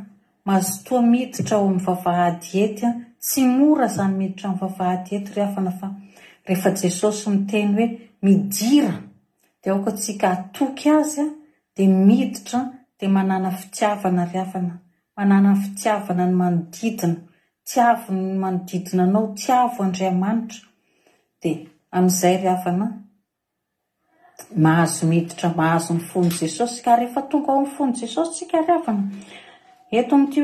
mazotoa miditra ao amin'ny vavahady ety an. Tsy mora izany miditra amin'ny vavahady ety ry havana fa rehefa Jesosy miteny hoe midira dia aoka tsika hatoky Azy an, dia miditra dia manàna fitiavana ry havana, manàna fitiavana ny manodidina, Tiavo ny manodidina anao, tiavo Andriamanitra, dia amin'izay ry havana mahazo miditra, mahazo ny fon'i Jesosy. Ka rehefa tonga ao amin'ny fon'i Jesosy tsika ry havana, eto amin'ity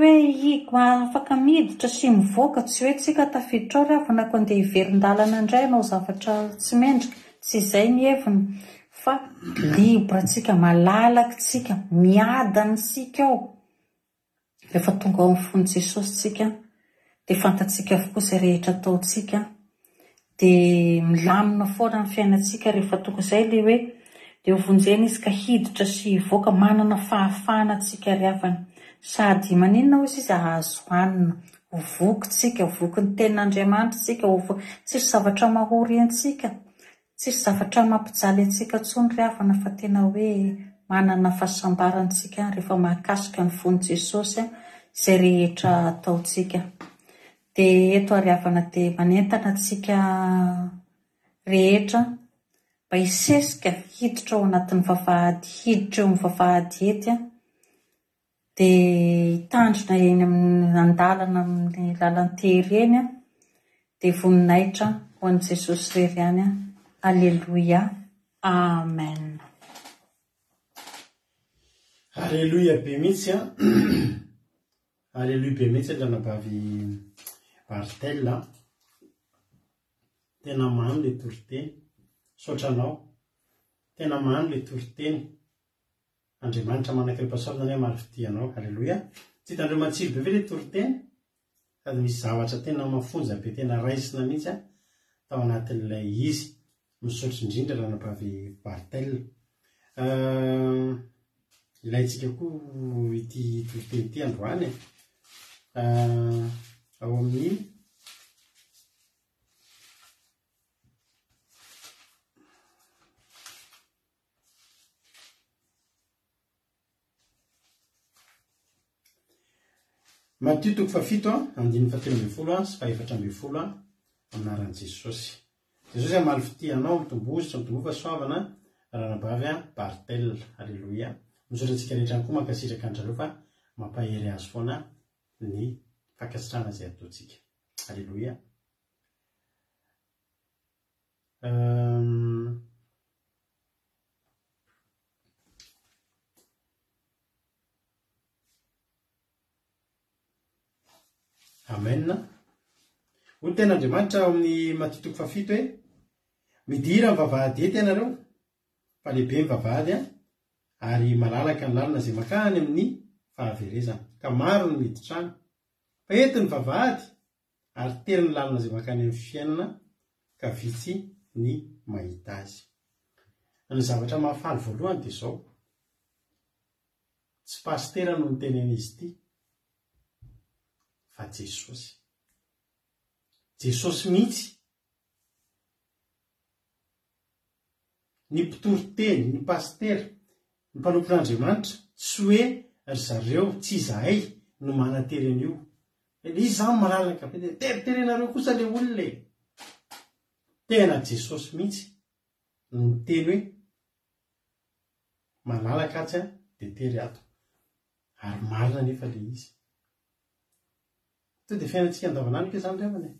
hoe afaka miditra sy mivoaka, tsy hoe tsika tafiditra ao ry havana ko andeha hiverin-dalana indray hanao zavatra tsy mendrika, tsy izay ny heviny, fa libre tsika, malalaka tsika, miadana isika ao. Rehefa tonga ao amin'ny fon'i Jesosy tsika dia fantatsika avokoa izay rehetra ataontsika, dia milamina foana ny fiainantsika rehefa tonga izay ilay hoe dia ho vonjena izy ka hiditra sy hivoaka, manana fahafahana tsika ry havana. Sady maninona hoy izy hahazo hanina, ho voky tsika, voky ny tenin'Andriamanitra tsika, ho voky, tsisy zavatra mahory antsika. Tsisy zavatra mampijaly antsika intsony ry havana fa tena hoe manana fahasambarana isika rehefa mahakasika ny fon'i Jesosy izay rehetra ataontsika. Dia eto ary havana dia manentana antsika rehetra mba hisesika hiditra ao anatin'ny vavahady, hiditra eo amin'ny vavahady ety dia hitandrina eny amin'ny andalana amin'ny lalan-tery eny dia voninahitra ho an'i Jesosy irery ihany Aleloia Amen. Aleloia be mihitsy an! Aleloia be mihitsy ranabavy Barthel a! Tena mamy le toriteny. Misaotra anao. Tena mamy le toriteny. Andriamanitra manak'Elpasoavina anie hamaly fitia anao. Aleloia. Tsy hitanareo matsiro be ve le toriteny? Sady misy zavatra tena mafonja be tena raisina mihitsy an tao anatin'ilay izy. Misaotra indrindra ranabavy Barthel. Euh, ilaintsika koa ity toriteny ity androany e. Euh, ao amin'ny Matio toko fahafito, andininy fahatelo ambin'ny folo sy fahefatra ambin'ny folo, amin'ny anaran'i Jesosy. Jesosy hamaly fitia anao, mitomboa sy mitomboa fahasoavana, ranabavy Bartel. Aleloia. Misaotra antsika rehetra ihany koa mankasitraka an-dRareo fa mampahery azy foana ny fankasitrahana izay ataontsika. Aleloia. Um, Amen. Hoy ny tenin'Andriamanitra ao amin'ny Matio toko fahafito hoe, Midira amin'ny vavahady ety ianareo, fa lehibe ny vavahady ary malalaka ny lalana izay mankany amin'ny fahaverezana, ka maro ny miditra any. Fa ety ny vavahady, ary tery ny lalana izay mankany amin'ny fiainana, ka vitsy ny mahita azy. Ny zavatra mahafaly voalohany dia izao, Tsy pasitera no niteny an'izy ity fa Jesosy. Jesosy mihitsy. Ny mpitory teny, ny pasitera, ny mpanompon'Andriamanitra, tsy hoe ry zareo, tsy izahay no manan-tery an'io. Ilay izy izany malalaka be dia teriterenareo kosa ilay olona e. Tena Jesosy mihitsy no niteny hoe Malalaka atsy an, dia tery ato. Ary marina anefa ilay izy. Tonga dia fiainantsika andavanandro ange izany ry havana e.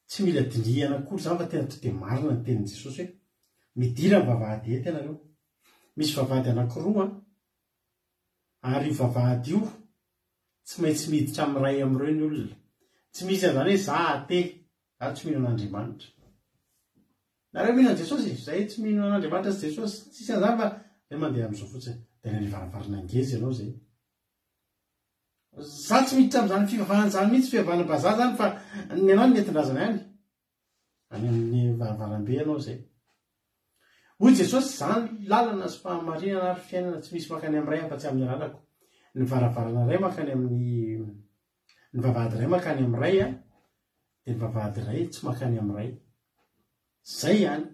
Tsy mila dinihana akory izany fa tena tonga dia marina ny tenin'i Jesosy hoe, midira amin'ny vavahady ety ianareo. Misy vavahady anankiroa an, ary io vavahady io tsy maintsy miditra amin'ny iray amin'ireo ny olona. Tsy misy an'izany hoe za athée, za tsy mino an'Andriamanitra. Nareo mino an'i Jesosy? Zay tsy mino an'Andriamanitra sy Jesosy, tsisy an'izany fa zay mandeha amin'izao fotsiny. Dia any varavarana ngeza ianao zay. Za tsy miditra amin'izany fivavahana izany mihitsy, fivavahana bazaha zany fa ny anao ny nentin-drazana ihany. Any amin'ny varavarambe ianao zay. Hoy Jesosy, Za ny lalana sy fahamarinana ary fiainana, tsy misy mankany amin'ny Ray afa-tsy amin'ny alalako. Ny varavarana iray mankany amin'ny ny vavahady iray mankany amin'ny Ray a, dia ny vavahady iray tsy mankany amin'ny Ray. Zay ihany.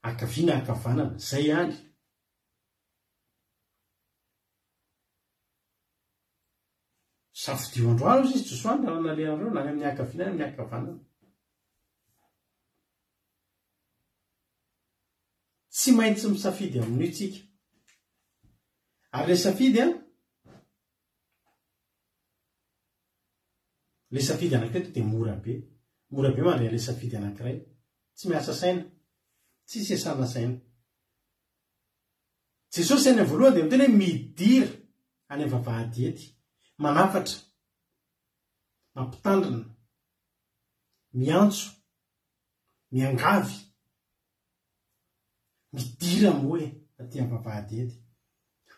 Ankavia na ankavanana, zay ihany. Safidio androany hozy izy Josoa ny lalana alehanareo na any amin'ny ankavia na any amin'ny ankavanana. Tsy maintsy misafidy amin'io tsika. Ary ilay safidy an, Ilay safidy anankiray to dia mora be. Mora be mandray an'ilay safidy anankiray. Tsy miasa saina. Tsisy iasana saina. Jesosy any voalohany dia miteny hoe midira any amin'ny vavahady ety. Manafatra. Mampitandrina. Miantso. Miangavy. Midira moa e aty am-bavahady ety.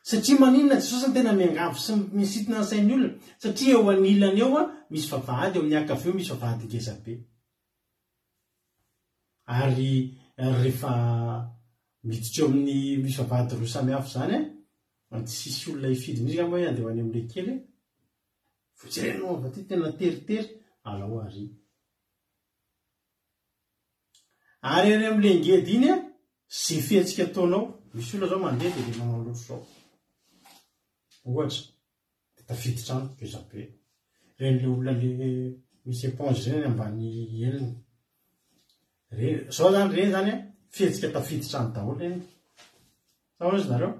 Satria maninona Jesosy no tena miangavy sy misintona ny sain'ny olona? Satria eo anilany eo misy vavahady, eo amin'ny ankavia misy vavahady ngeza be. Ary rehefa miditra eo amin'ny misy vavahady roa samy hafa izany, tsisy olona hifidy mihitsy angamba hoe andeha ho any amin'ilay kely. Vao jerenao avy aty tena teritery, alao ary. Ary any amin'ilay ngeda iny an, ze fihetsika ataonao, misy olona zao mandeha dia le manao loatra zao. Ohatra, dia tafiditra any, ngeza be. Ireny le olona le misy éponge ireny any ambany heliny. Ireny, zao zany ireny zany an, fihetsika tafiditra any daholo ireny. Sa ahoana izy nareo?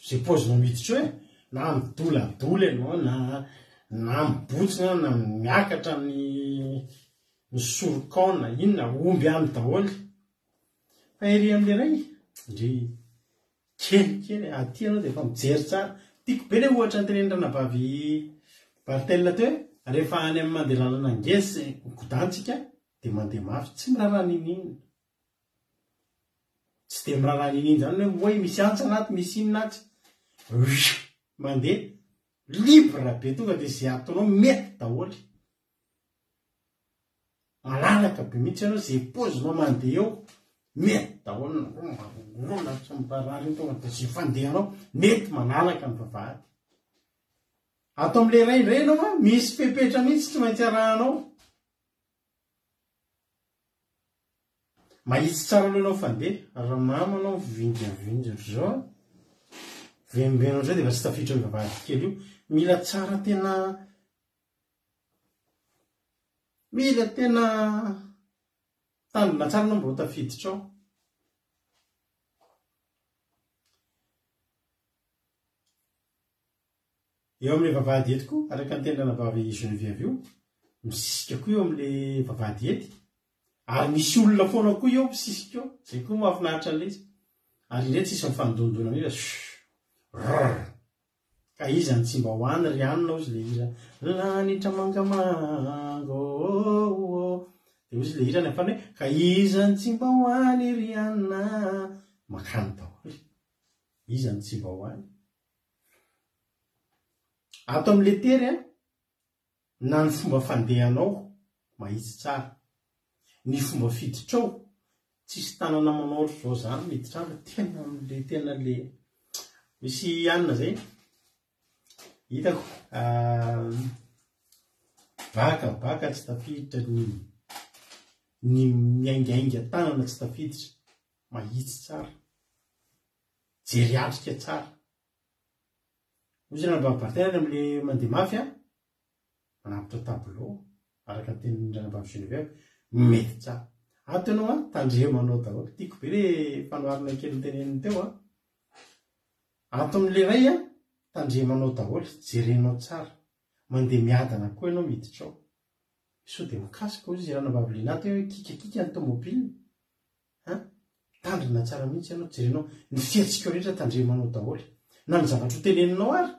Ze paozinao miditra eo e, na midoladola ianao na na mibotsina na miakatra ny ny sorokao na inona, omby any daholo. Fa ery amin'ilay iray, ndry kelikely, aty ianao dia efa mijery tsara. Tiako be ilay ohatra notenenin'ny ranabavy Barthel teo hoe, rehefa any amin'ny mandeha lalana ngeza sy migodantsika dia mandeha mafy, tsy miraharaha n'inon'inona. Tsy dia miraharaha n'inona izany hoe oay misy antsana ato, misy inona atsy. Ruiiu! Mandeha libre be tonga dia izay ataonao mety daholo. Malalaka be mihitsy ianao, izay paozinao mandeha eo mety daholo. Na tsy miraharaha iny tonga dia izay fandehanao mety malalaka ny vavahady. Ato amin'ilay iray indray ianao misy fepetra mihitsy tsy maintsy arahanao. Mahitsy tsara aloha ianao fandeha, raha mamo ianao mivingavinga ohatr'izao an, vembena ohatr'izao dia efa tsy tafiditra io vavahady kely io. Mila tsara tena mila tena mitandrina tsara anao mba ho tafiditra ao. Eo amin'ilay vavahady ety koa, araka ny tenin-dRanabavy Geneviève io, misisika koa eo amin'ilay vavahady ety, ary misy olona foana koa eo misisika eo, izay koa mahafinaritra an'ilay izy. Ary indray tsisy mifandondona mihitsy fa shhh, rrrr. Ka iza no tsy mba ho any ry anona hozy ilay hira Lanitra mangamanga ô Dia hozy ilay hira any am-parany hoe Ka iza no tsy mba ho any ry anona Makany daholo. Iza no tsy mba ho any? Ato amin'ilay tery an, na ny fomba fandehanao mahitsy tsara, ny fomba fiditrao, tsisy tanana manao ohatr'izao zany miditra any fa tena amin'ilay tena le misy anona zay hitako baka baka tsy tafiditra ny ny miaingainga tanana tsy tafiditra, mahitsy tsara, jery atrika tsara. Hoy izy ranabavy Barthes any amin'ilay mandeha mafy an, manambotra tableau, araka ny tenin'ny ranabavy Geneviève, mety tsara. Ato ianao an, tandremanao daholo. Tiako be ilay fanoharana kely noteneniny teo an. Ato amin'ilay iray an, tandremanao daholo, jerenao tsara. Mandeha miadana koa ianao miditra ao. Sao dia mikasika hoy izy ranabavy Lina teo hoe kikakika ny tomobile. An! Mitandrina tsara mihitsy ianao, jerenao ny fihetsikao rehetra tandremanao daholo. Na ny zavatra ho teneninao ary,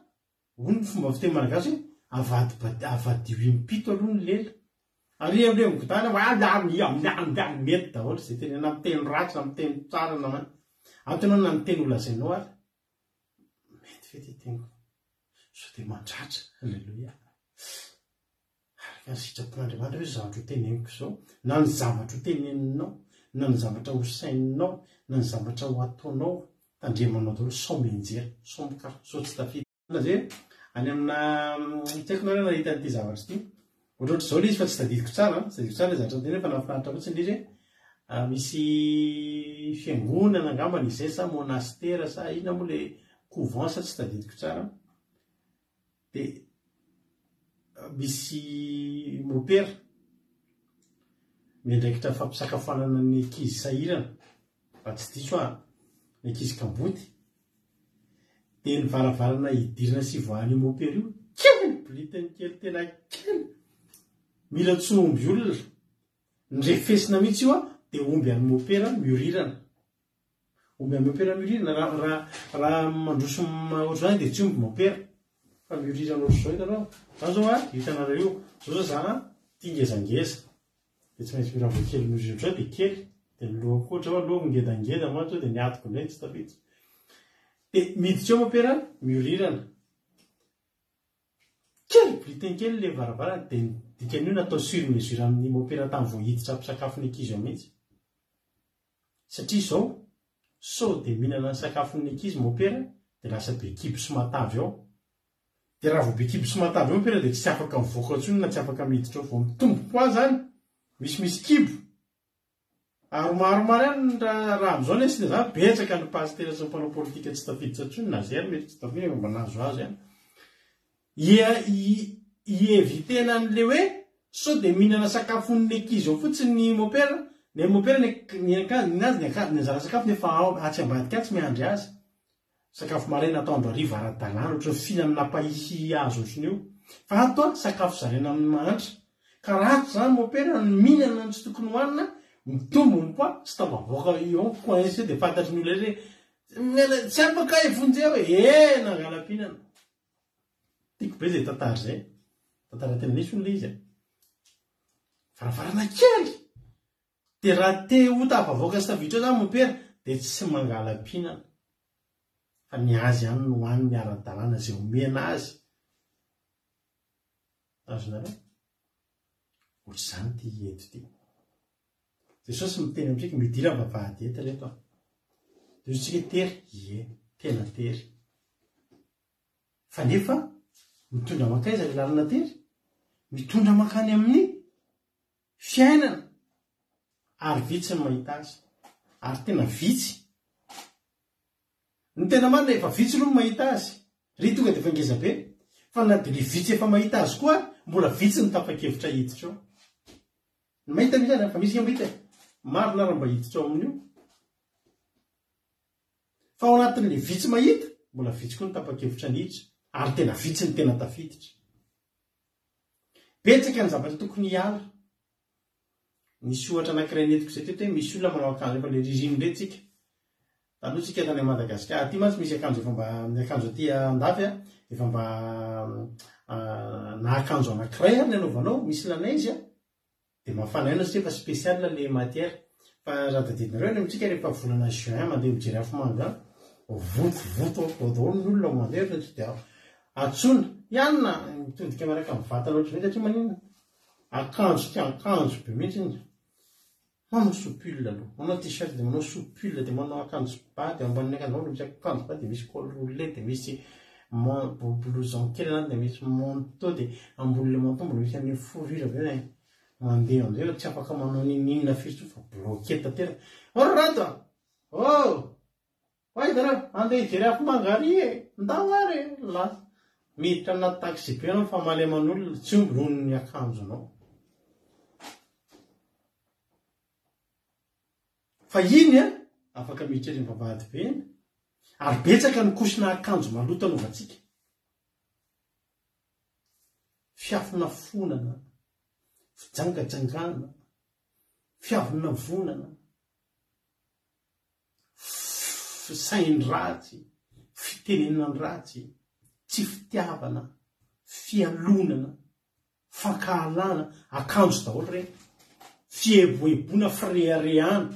hoy ny fomba fiteny malagasy hoe avadibadi avadio impito aloha ny lela. Ary eo ilay migodàna hoe mety daholo izay tenenina na miteny ratsy na miteny tsara na man. Ato ianao na ny teny ho lazainao ary mety ve ity teniko? Sao dia mandratra. Alléluia. Araka ny sitrapon'Andriamanitra ve izao zavatra ho teneniko izao? Na ny zavatra ho teneninao, na ny zavatra ho saininao, na ny zavatra ho ataonao, tandremanao daholo sao mianjera, sao mikaroka, sao tsy tafiditra. Ve any amina, tsy haiko nareo nahita an'ity zavatra ity. Ohatrohatr'izao ilay izy fa tsy tadidiko tsara an, tsy tadidiko tsara ilay zavatra notenenina fa nahafinaritra fotsiny ilay izy hoe misy fiangonana angambany izay sa monastera sa inona moa ilay couvent sa tsy tadidiko tsara. Dia misy mopera miandraikitra fampisakafoanana ny ankizy sahirana, raha tsy diso aho, ny ankizy kamboty. Dia ny varavarana hidirana sy hivoahan'io mopera io, kely ny bolitiny kely, tena kely. Mila tsy ho omby olona. Ny refesina mihitsy io dia omby an'ny mopera miorirana. Omby an'i Mopera miorirana, raha raha raha mandroso ohatr'izany dia tsy omby Mopera fa miorirana ohatr'izao hitanao. Zany zao an, hitanareo io, zao zao za an, tia ngezangeza, dia tsy maintsy mila vao kely miorirana ohatr'izao dia kely, dia ny lohako koa ohatr'izao, lohako ngedangeda mantsy dia ny atiko indray tsy tafiditra. Dia miditra eo Mopera miorirana. Kely, bulletin kely ilay varavarana dia ny dikan'io natao sur mesure amin'ny Mopera tany vao hiditra hampisakafo ny ankizy ao mihitsy. Satria izao, sao dia mihinana ny sakafon'ny ankizy mopera dia lasa be kibo sy matavy ao. Dia raha vao be kibo sy matavy ao mopera dia tsy afaka mivoaka intsony na tsy afaka miditra ao. Vao mitombo poids izany, misimisy kibo. Ary maromaro ihany raha raha amin'izao ny asiana izany, betsaka ny pasitera sy ny mpanao politika tsy tafiditra intsony, na izay ary mety tsy tafiditra efa mba nahazo azy ihany. Hi-eviter-na an'ilay hoe sao dia mihinana sakafon'ny ankizy ao fotsiny ny mopera, ny mopera ny ny azy ny anjara sakafony efa ao atsy ambadika atsy miandry azy. Sakafo maraina atoandro hariva ara-dalàna ohatran'ny fihinanana pahisy azo ohatran'io. Fa ato an, sakafo zaraina amin'ny mahantra. Ka raha ato izany mopera no mihinana ny tsy tokony hohanina, mitombo ny poids, tsy tafavoaka eo coincé dia fantatry ny olona rehetra hoe tsy afaka e vonjeo e, eh nangala-pihinana. Tiako be izay tantara izay. Tantara tena nisy hono ilay izy e. Varavarana kely! Dia raha te ho tafavoaka sy tafiditra ao izany mompera dia tsy mangala-pihinana. Fa ny azy ihany no haniny ara-dalàna izay omena azy. Azonareo? Ohatr'izany ity eto ity. Jesosy miteny amintsika, midira vavahady eto reto a. Dia hoy isika tery? Ie, tena tery. Fa nefa mitondra mankaiza ilay lalana tery? Mitondra mankany amin'ny fiainana. Ary vitsy ny mahita azy. Ary tena vitsy. Ny tena marina efa vitsy aloha ny mahita azy. Ry tonga dia efa ngeza be. Fa na dia le vitsy efa mahita azy koa ary, mbola vitsy ny tapa-kevitra hiditra ao. Ny mahita misy any, fa misy angamba hita e. Marina raha mba hiditra ao amin'io. Fa ao anatin'le vitsy mahita, mbola vitsy koa ny tapa-kevitra ny hiditra, ary tena vitsy ny tena tafiditra. Betsaka ny zavatra tokony hiala. Nisy ohatra anankiray nentiko izay teto hoe misy olona manao akanjo efa le ririnina ireny tsika. Taloha tsika tany Madagasikara, aty mantsy misy akanjo efa mba, ny akanjo aty andafy a, efa mba na akanjo anankiray ary ny anaovanao, misy la neige a, dia mafana aina satria efa spécial le matière. Fa raha tadidinareo any amintsika rehefa volana juin mandeha mijery afomanga any, votovoto ao daholo ny olona mandeha fa tsy dia antsoina, ianona mitodika miaraka amin'ny vatana ohatran'izay satria maninona? Akanjo tsy akanjo be mihitsy iny. Manao sous pull aloha. Manao t-shirt dia manao sous pull dia manao akanjo ba dia ambanin'ny akanjo ba misy akanjo ba dia misy col roulé dia misy blouson kely anatiny dia misy manteau dia ambonin'ilay manteau mbola misy an'ilay fourrure avy eo e. Mandeha amin'izay fa tsy afaka manao n'inon'inona firy intsony fa bloqué tanteraka. Oh ry Rado a! Oh! Ho aiza nareo? Andeha hijery afomanga ary e! Ndao ary e! Lasa. Miditra anaty taxi-be ianao mifamaly aman'olona, tsy omby noho ny akanjonao. Fa iny an, afaka miditra eny vavahady be iny. Ary betsaka ny kosina akanjo maloto anaovantsika. Fiafonafonana, fijangajangana, fiavonavonana. Fisain-dratsy, fitenenan-dratsy, tsy fitiavana, fialonana, fankahalana, akanjo daholo ireny, fieboeboana, fireharehana,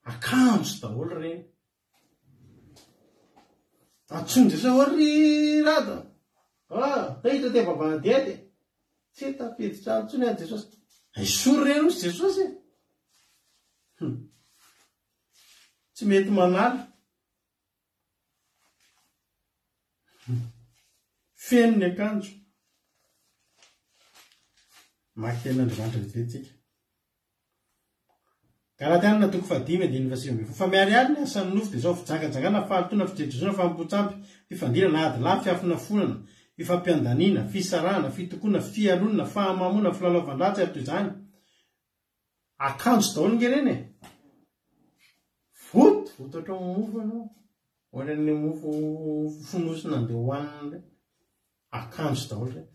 akanjo daholo ireny. Antsoin'i Jesosy hoe ry Rado, ah, te hiditra aty vavahady ety e. Tsy tafiditra any intsony any Jesosy. Esory ireny hozy Jesosy e. Hum. Tsy mety manala. Feno ny akanjo. Maka tenin'Andriamanitra vetivety tsika. Galatianina toko fahadimy andininy fahasivy ambin'ny folo. Fa miharihary ny asan'ny nofo dia izao, fijangajangana, fahalotoana, fijejojejoana, fanompoan-tsampy, fifandirana, ady lahy, fiafonafonana, fifampiandaniana, fisarahana, fitokoana, fialonana, fahamamoana, filalaovan-dratsy ary toy izany. Akanjo daholo nge ireny e! Votovoto ohatran'ny mofo ianao. Ohatran'ny mofo fonosina andeha hohanina ireny. Akanjo daholo ireny.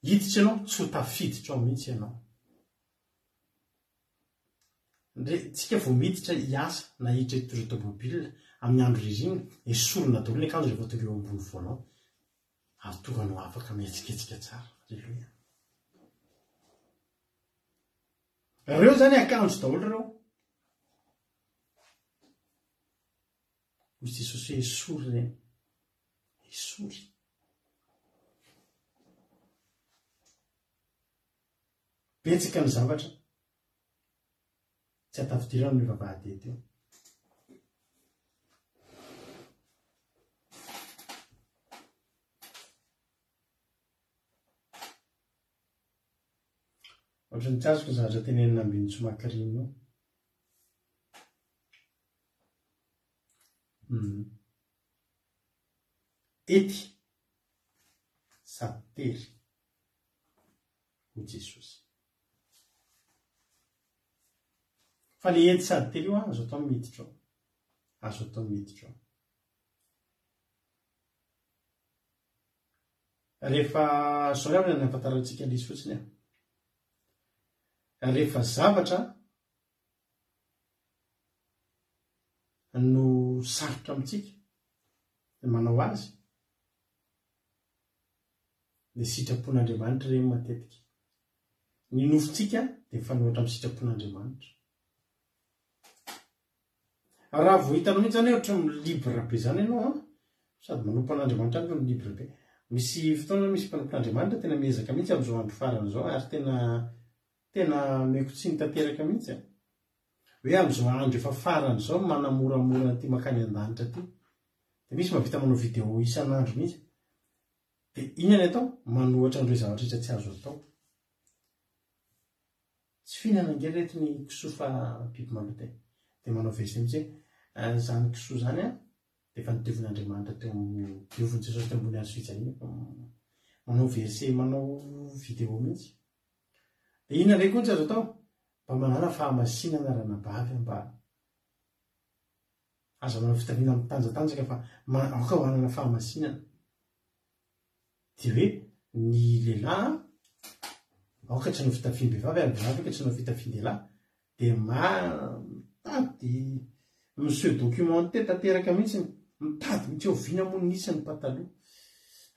Hiditra ianao, tsy ho tafiditra ao mihitsy ianao. Ndre, tsika vao miditra hiasa na hiditra hitondra tomobile amin'ny andro ririnina, esorina daholo ny akanjo rehefa tonga eo ambony volant. Ary tonga anao afaka mihetsiketsika tsara. Aleloia. Reo zany akanjo daholo reo. Hoy Jesosy hoe esory ireny. Esory. Betsaka ny zavatra tsy atafidirana amin'io vavahady eto io. Ohatran'ny tsy azoko ny zavatra tenenina Ambinintsoa Macrine io. Hum. Ety sady tery hoy Jesosy. Fa le ety sady tery io an, azo atao ny miditra ao. Azo atao ny miditra ao. Rehefa, zao angamba ny ahafantarantsika an'izy fotsiny an. Rehefa zavatra no sarotra amintsika ny manao azy, dia sitrapon'Andriamanitra ireny matetika. Ny nofontsika dia mifanohitra amin'ny sitrapon'Andriamanitra. Raha vao hitanao mihitsy zany hoe ohatran'ny mi-libre be zany ianao an, sady manompo an'Andriamanitra any no libre be. Misy fotoana misy mpanompon'Andriamanitra tena miezaka mihitsy amin'izao andro farany izao ary tena tena omeko tsiny tanteraka mihitsy an. Hoe amin'izao andro efa farany izao manamoramora an'ity mankany an-danitra ity. Dia misy mahavita manao vidéo isan'andro mihitsy. Dia inona ny atao? Manohatra an'ireo zavatra rehetra tsy azo atao. Tsy fihinana ange reto ny kisoa fa biby maloto e. Dia manao verset mihitsy hoe izany kisoa izany an, dia efa nodiovin'Andriamanitra teo amin'ny, diovin'i Jesosy teo ambony hazo fijaliana. Manao verset manao vidéo mihitsy. Dia inona indray koa no tsy azo atao? Mba manàna fahamasinana ranabavy a, mba aza manao fitafiana mitanjatanjaka fa aoka ho hanana fahamasinana. Dia hoe ny lehilahy aoka tsy hanao fitafiam-behivavy ary ny vehivavy aoka tsy hanao fitafian-dehilahy. Dia mitady mi-se documenter tanteraka mihitsy, mitady mihitsy hoe oviana moa no nisy ny pataloha.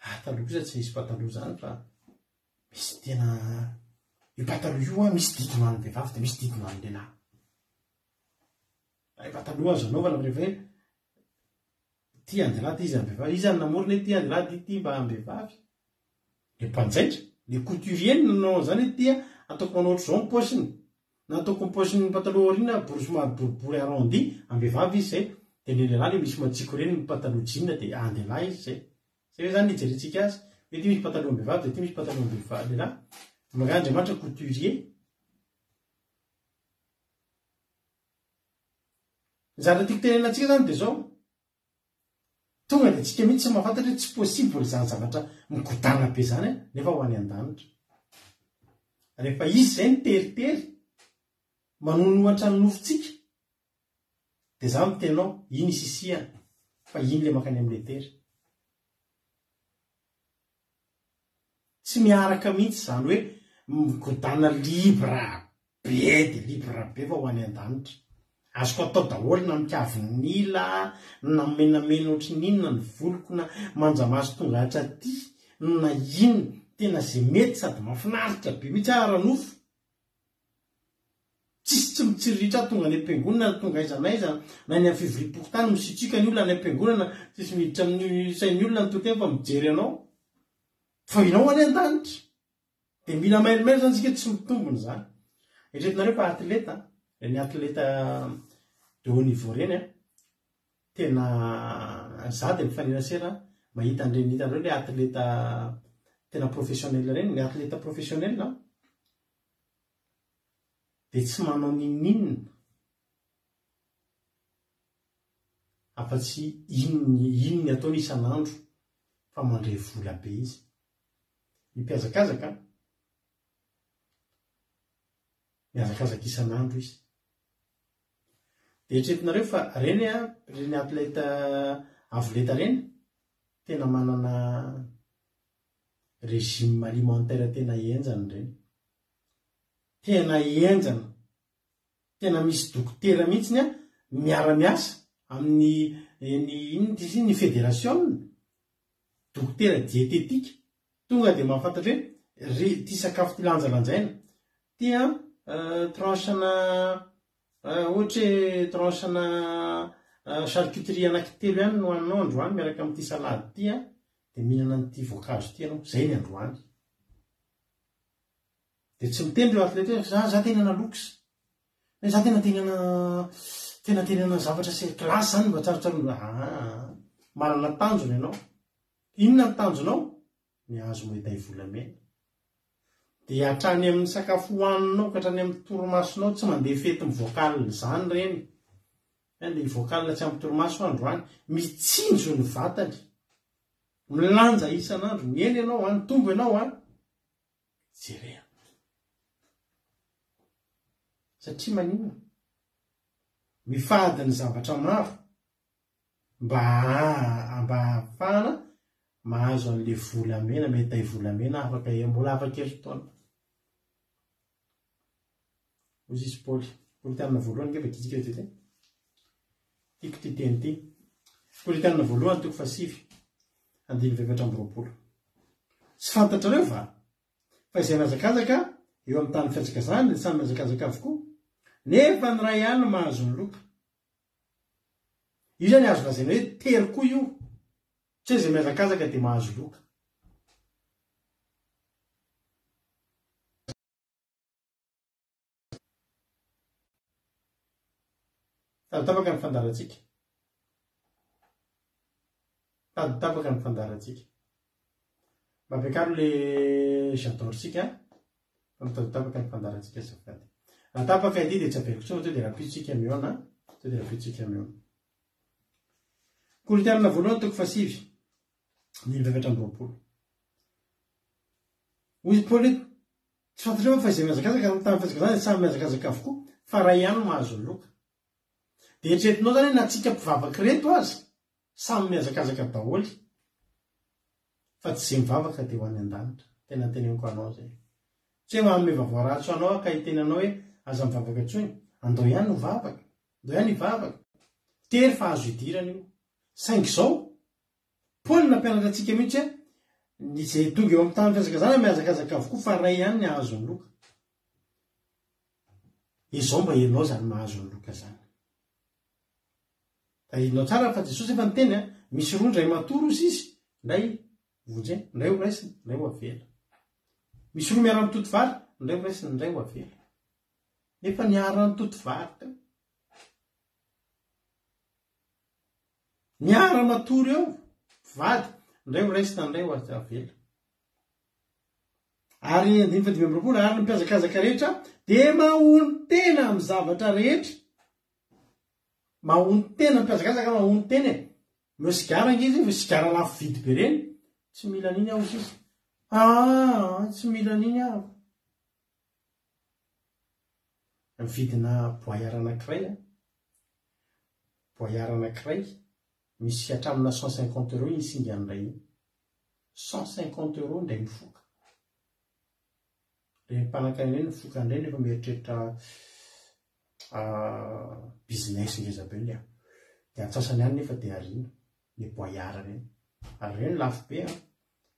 Ah, taloha kosa tsy nisy pataloha izany fa misy tena io pataloha io an, misy didiny ho an'ny vehivavy dia misy didiny ho an'ny lehilahy. Ilay pataloha azo anaovana rehefa hoe Ity andehilahy ity izy am-behivavy. Iza no namorona ity andehilahy ity mba am-behivavy? Le mpanjaitra, le couturier no nanao an'izany hoe ity ataoko manao ohatr'izao ny paosiny. Na ataoko ny paosin'ny pataloha aoriana boro somary boribory arrondi, am-behivavy izy izay. Dia ny lehilahy le misy matsiko ireny ny pataloha jean dia an-dehilahy izy izay. Izay ve izany ny ijerentsika azy? Hoe ity misy pataloha am-behivavy dia ity misy pataloha am-behivavy lehilahy. Angaha Andriamanitra couturier? Ny zavatra tiako tenenina antsika zany dia zao, tonga dia tsika mihitsy tsy mahafantatra hoe tsy possible izany zavatra migodàna be izany nefa ho any an-danitra. Rehefa izy izay niteritery, manonohatra ny nofontsika, dia za miteny anao, iny isisihana, fa iny le mankany amin'ilay tery. Tsy miaraka mihitsy izany hoe migodàna libre be dia libre be fa ho any an-danitra. Azoko atao daholo na mikavin'ila, na menamena ohatry ny inona ny voloko, na manja-maso tonga hatraty, na inona. Tena izay mety sady mahafinaritra be mihitsy aho ara-nofo. Tsisy tsy mitsiriritra aho tonga any am-piangonana, tonga aiza n'aiza, na any amin'ny fivoriam-pokontany misitrika ny olona any am-piangonana, tsisy miditra amin'ny sain'ny olona ny toriteny fa mijery anao. Fa ianao any an-danitra. Dia mila mailomailo izany isika tsy mitombina izany. Eritreretinareo fa atleta, ireny atleta de haut niveau ireny an, tena za dia mifanerasera mahita an'ireny hitanareo ilay atleta tena professionnel ireny, ny atleta professionnel an, dia tsy manao n'inon'inona afa-tsy iny iny ny ataony isan'andro fa mandray vola be izy. Ny mpihazakazaka mihazakazaka isan'andro izy. Dia eritreretinareo fa ireny ireny atleta avo lenta ireny tena manana régime alimentaire tena henjana ireny. Tena henjana. Tena misy dokotera mihitsiny an, miara-miasa amin'ny ny inona ity izy iny, ny federasiona, dokotera dietetika, tonga dia mahafantatra hoe ry ity sakafo ity lanjalanjaina, ity an tranche-na ohatra hoe tranche-na charcuterie anankitelo ihany no haninao androany miaraka amin'ity salade ity an, dia mihinana an'ity voankazo ity ianao, izay ny androany. Dia tsy miteny ireo athlètes hoe za za tena nalox, hoe za tena tena tena tena zavatra sy classe zany mba tsarotsaroana, aa manana tanjona ianao, inona ny tanjonao? Ny hahazo medaille volamena. Dia hatrany amin'ny sakafo hohaninao ka hatrany amin'ny torimasonao tsy mandeha fety mivoaka alina izany ireny. Hoe hivoaka alina tsy ampy torimaso aho androany. Mitsinjo ny vatany. Milanja isan'andro. Mihena ianao an, mitombo ianao an. Jereo. Satria maninona? Mifady ny zavatra maro mba mba hahafahana mahazo an'ilay volamena, meday volamena afaka mbola afaka herintaona. Hoy izy Paoly. Korintianina voalohany nge vakitsika eto ity. Tiako ity teny ity. Korintianina voalohany toko fahasivy, andininy 24. Tsy fantatrareo va fa izay mihazakazaka eo amin'ny tany fihazakazahany dia samy mihazakazaka avokoa, nefa ny iray ihany no mahazo ny loka. Io izany azo lazaina hoe tery koa io. Tsy hoe izay mihazakazaka dia mahazo loka. Tady tapaka ny fandaharantsika. Tady tapaka ny fandaharantsika. Mba ampiakaro le j'adore-tsika fa mitady tapaka ny fandaharantsika azafady. Raha tapaka ity dia tsy averiko intsony fa tonga dia rahampitso tsika mihaona. Tonga dia rahampitso tsika mihaona. Korintianina voalohany toko fahasivy, andininy faha-24. Hoy i Paoly hoe, Tsy fantatrareo va fa izay mihazakazaka amin'ny tamin'ny fihazakazahana dia samy mihazakazaka avokoa, fa iray ihany no mahazo ny loka. Dia eritreretinao izany hoe na tsika mpivavaka ireto aza, samy mihazakazaka daholo. Fa tsy izay mivavaka dia ho any an-danitra. Tena teneniko anao izay. Tsy hoe manome vaovao ratsy ho anao aho ka hiteny anao hoe aza mivavaka intsony. Andao ihany ho vavaka. Andao ihany hivavaka. Tery fa azo idirana io. Saingy izao, Paoly nampianatra antsika mihitsy hoe ny izay tonga eo amin'ny tany fihazakazahana mihazakazaka avokoa fa iray ihany ny hahazo ny loka. Izao mba ianao izany mahazo ny loka izany. Tadidinao tsara fa Jesosy efa niteny a, misy roa indray matory ozy izy, indray vonjena, indray ho raisina, indray ho avela. Misy roa miara-mitoto vary, indray ho raisina, indray ho avela. Nefa niara-nitoto vary teo. Miara-matory eo, mpivady, indray ho raisina, indray ho avela. Ary andininy faha 25, ary ny mpihazakazaka rehetra dia mahonon-tena amin'ny zavatra rehetra. Mahonon-tena, mpihazakazaka mahonon-tena e. Omeo sigara ange izy, sigara lafo vidy be ireny. Tsy mila an'iny aho hozy izy. Ah, tsy mila an'iny aho. Vidina boyard anankiray an. Boyard anankiray, misy hatramina 150 euros iny singany iray iny. 150 euros indray mifoka. Ireny mpanankarena ireny mifoka an'ireny rehefa mieritreritra business ngeza be ny Dia antsasany ihany nefa dia ariana, ny boyard ireny. Ary ireny lafo be an,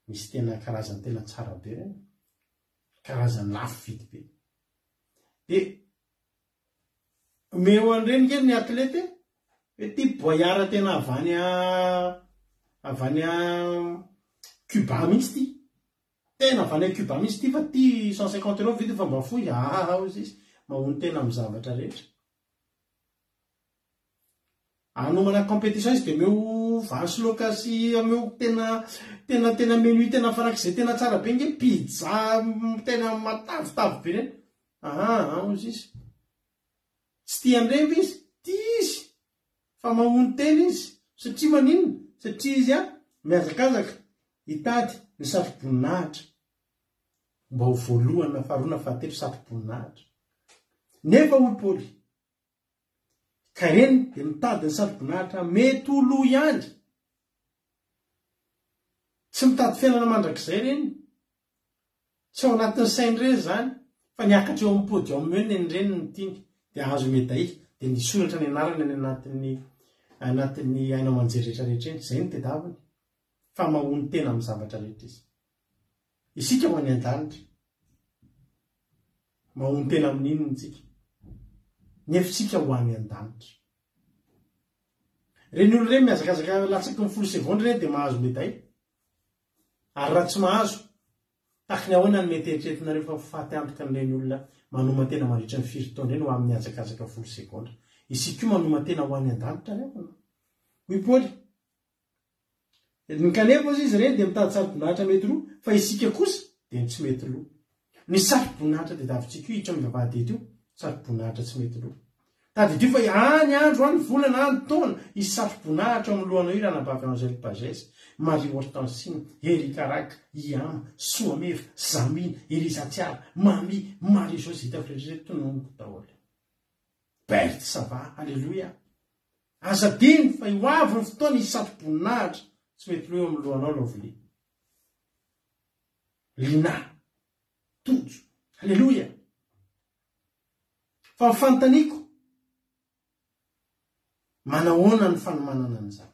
misy tena karazany tena tsara be ireny. Karazany lafo vidy be. Dia omeo an'ireny nge ny athlète e! Hoe ty boyard tena avy any avy any Cuba mihitsy ty. Tena avy any Cuba mihitsy ty fa ty 150 euros vidiny fa mba fohy. Aa hozy izy, mahono-tena amin'ny zavatra rehetra. Hanomana competition izy dia omeo vary sy laoka sy omeo tena tena tena menu tena farak'izay tena tsara be nge pizza tena matavitavy be ireny. Aa hozy izy. Tsy tia an'ireny ve izy? Tia izy! Fa mahono-tena izy. Satria maninona? Satria izy mihazakazaka hitady ny satroboninahitra. Mba ho voalohany na faharoa na fahatelo satroboninahitra. Nefa hoy Paoly, ka ireny dia mitady ny satroboninahitra mety ho lo ihany. Tsy mitady fiainana mandrakizay ireny. Tsy ao anatin'ny sain'ireny izany fa ny hiakatra eo amin'ny podium eo nen'ireny no tiany dia hahazo medaille dia ny hisoratra ny anarany any anatin'ny anatin'ny haino aman-jery rehetra rehetra eny. Izay no tedaviny fa mahono tena amin'ny zavatra rehetra izy. Isika ho any an-danitra. Mahono tena amin'inona isika? Nefa isika ho any an-danitra. Ireny olona ireny mihazakazaka latsaky ny folo segondra ireny dia mahazo medaille. Ary raha tsy mahazo, taky ny ahoana no mety eritreretinareo fa ho faty antoka an'ireny olona manoman-tena mandritra ny firy taona ireny ho amin'ny hazakazaka folo segondra? Isika koa manoman-tena ho any an-danitra ry havana. Hoy Paoly, Ny kanefa hozy izy ireny dia mitady saroboninahitra mety lo, fa isika kosa dia ny tsy mety lo. Ny saroboninahitra tadiavintsika io hiditra amin'ny vavahady eto io, saroboninahitra tsy mety lo. Tadidio fa any andro any volana any taona hisy satroboninahitra eo amin'ny lohanao io ranabavy Angèle Pagès, Marie Hortensine, Eric Araka, Iama, Soameva, Zamina, Elisa Tsiara, Mamy, Marie José hitako rehetra ireto tononiko daholo. Berthe ça va, Alléluia. Aza adino fa ho avy ny fotoana hisy satroboninahitra tsy mety lo eo amin'ny lohanao Lovely. Lina. Tojo. Alléluia. Fa ny fanontaniako, manahoana ny fanomanana an'izany?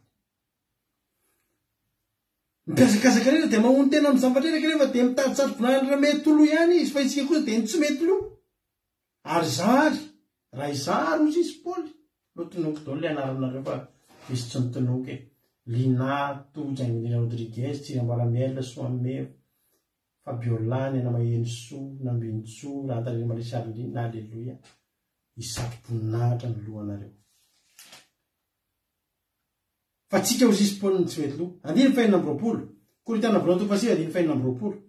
Ny mpihazakazaka rehetra dia mamono tena amin'ny zavatra rehetra kanefa dia mitady satroboninahitra mety ho lo ihany izy, fa isika kosa dia ny tsy mety lo. Ary izaho ary, raha izaho ary hozy izy Paoly, notononiko daholo ilay anaranareo fa misy tsy notononiko e. Lina, Tojo, Angelina Rodriguez, Tsirambalamiel, Soameva, Fabiola, Nena Mahenosoa, Nambinintsoa, Rantanirina Maria Charline, Aleloia. Hisatro-boninahitra ny lohanareo. Fa tsika ho sisi-poniny tsy mety loha. Andininy fahenina amby 20. Korintiana voalohany toko fahasivy andininy fahenina amby 20.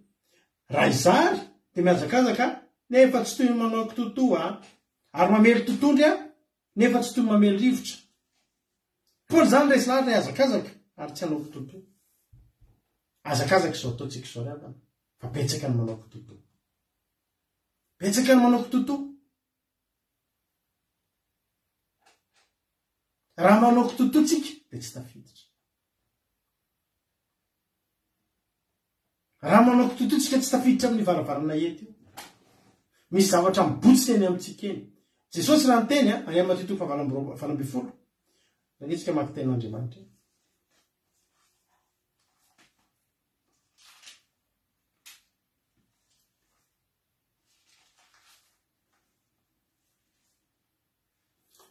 Raha izaho ary dia mihazakazaka nefa tsy toy ny manao kitotoa ary mamely totondry aho nefa tsy toy ny mamely rivotra. Paoly izany resy lahatra hihazakazaka ary tsy hanao kitotoa. Hazakazaka izao ataontsika izao ry havana. Fa betsaka ny manao kitotoa. Betsaka ny manao kitotoa. Raha manao kitotoa tsika dia tsy tafiditra. Raha manao kitotoa tsika tsy tafiditra amin'ny varavarana eto io. Misy zavatra mibotsina eny amintsika eny. Jesosy raha niteny a, any amin'ny Matio toko fahavalo 18. Ange tsika maka tenin'Andriamanitra.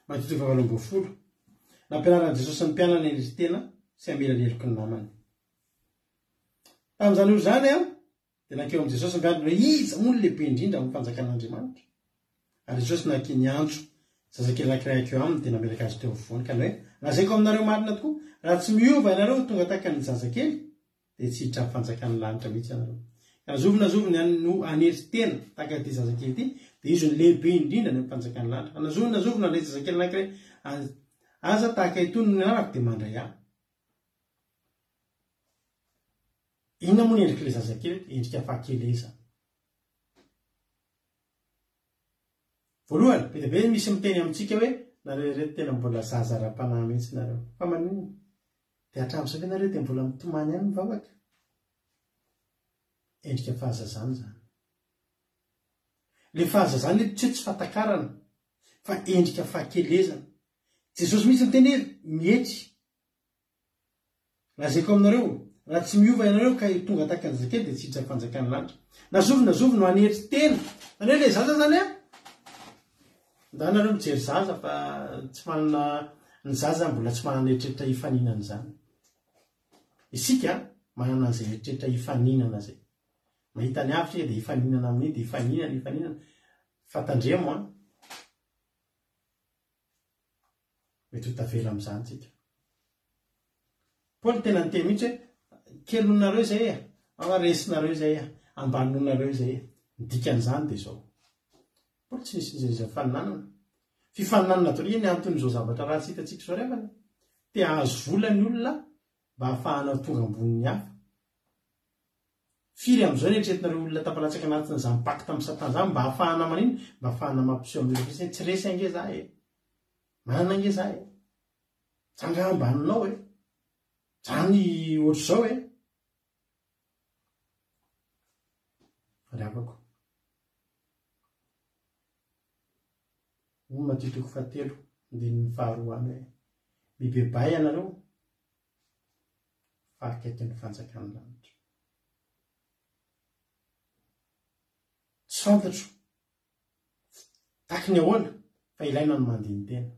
Matio toko fahavalo Nampianaran'i Jesosy ny mpianany hanetry tena sy hamela ny heloky ny namany. Tamin'izany ora izany, dia nankeo amin'i Jesosy ny mpianany hoe, Iza moa no lehibe indrindra amin'ny fanjakan'Andriamanitra? Ary Jesosy nankeny niantso zazakely anankiray hankeo aminy dia nametraka azy teo afovoany ka nanao hoe, Lazaiko aminareo marina tokoa, raha tsy miova ianareo ho tonga tahaka ny zazakely, dia tsy hiditra amin'ny fanjakan'ny lanitra mihitsy ianareo. Ka na zovy na zovy ny no hanetry tena tahaka ity zazakely ity, dia izy no lehibe indrindra any amin'ny fanjakan'ny lanitra. Fa na zovy na zovy no handray zazakely anankiray aza tahaka itony noho ny anarako, dia mandray ahy. Inona moa ny endrik'ilay zazakely? Endrika fahakelezana. Voalohany, be dia be misy miteny amintsika hoe nareo ireto tena mbola zaza ara-panahy mihitsy nareo. Fa maninona? Dia hatramin'izao ve nareo dia mbola mitomany ihany mivavaka? Endrika fahazazana izany. Ilay fahazazana eto tsy hoe tsy fahatakarana fa endrika fahakelezana. Jesosy mihitsy niteny hoe mietry. Lazaiko aminareo, raha tsy miova ianareo ka tonga tahaka ny zazakely dia tsy hiditra fanjakan'ny lanitra. Na zovy na zovy no hanetry tena. Izany hoe ilay zaza izany an, ndao nareo mijery zaza fa tsy manana, ny zaza mbola tsy manana eritreritra hifaninana izany. Isika manana an'izay eritreritra hifaninana izay. Mahita ny hafa isika dia hifaninana amin'iny, dia hifaninana, hifaninana. Fa tandremo an, Mety ho tavela amin'izany tsika. Paoly tena niteny mihitsy hoe kely noho nareo izay e, fa resinareo izay e, ambany noho nareo izay e. Ny dikan'izany dia izao. Paoly tsy nisy n'iza n'iza nifaninanana. Fifaninanana daholo ny anton'izao zavatra ratsy hitantsika izao ry havana. Te hahazo vola ny olona mba hahafahana ho tonga ambonin'ny hafa. Firy amin'izao ny eritreretinareo olona tafalatsaka anatin'izany pacte amin'i Satan izany mba hahafahana manino? Mba hahafahana mampiseho amin'ny olona fotsiny hoe tsy resy ange za e! Manana ange za e! Za angaha ambaninao e! Zany ohatr'izao e! Ry havako. Hoy Matio toko fahatelo, andininy faharoa any hoe, Mibebaha ianareo, fa akaiky ny fanjakan'ny lanitra. Tsy fantatro taky ny ahoana fa ilaina ny mandini-tena.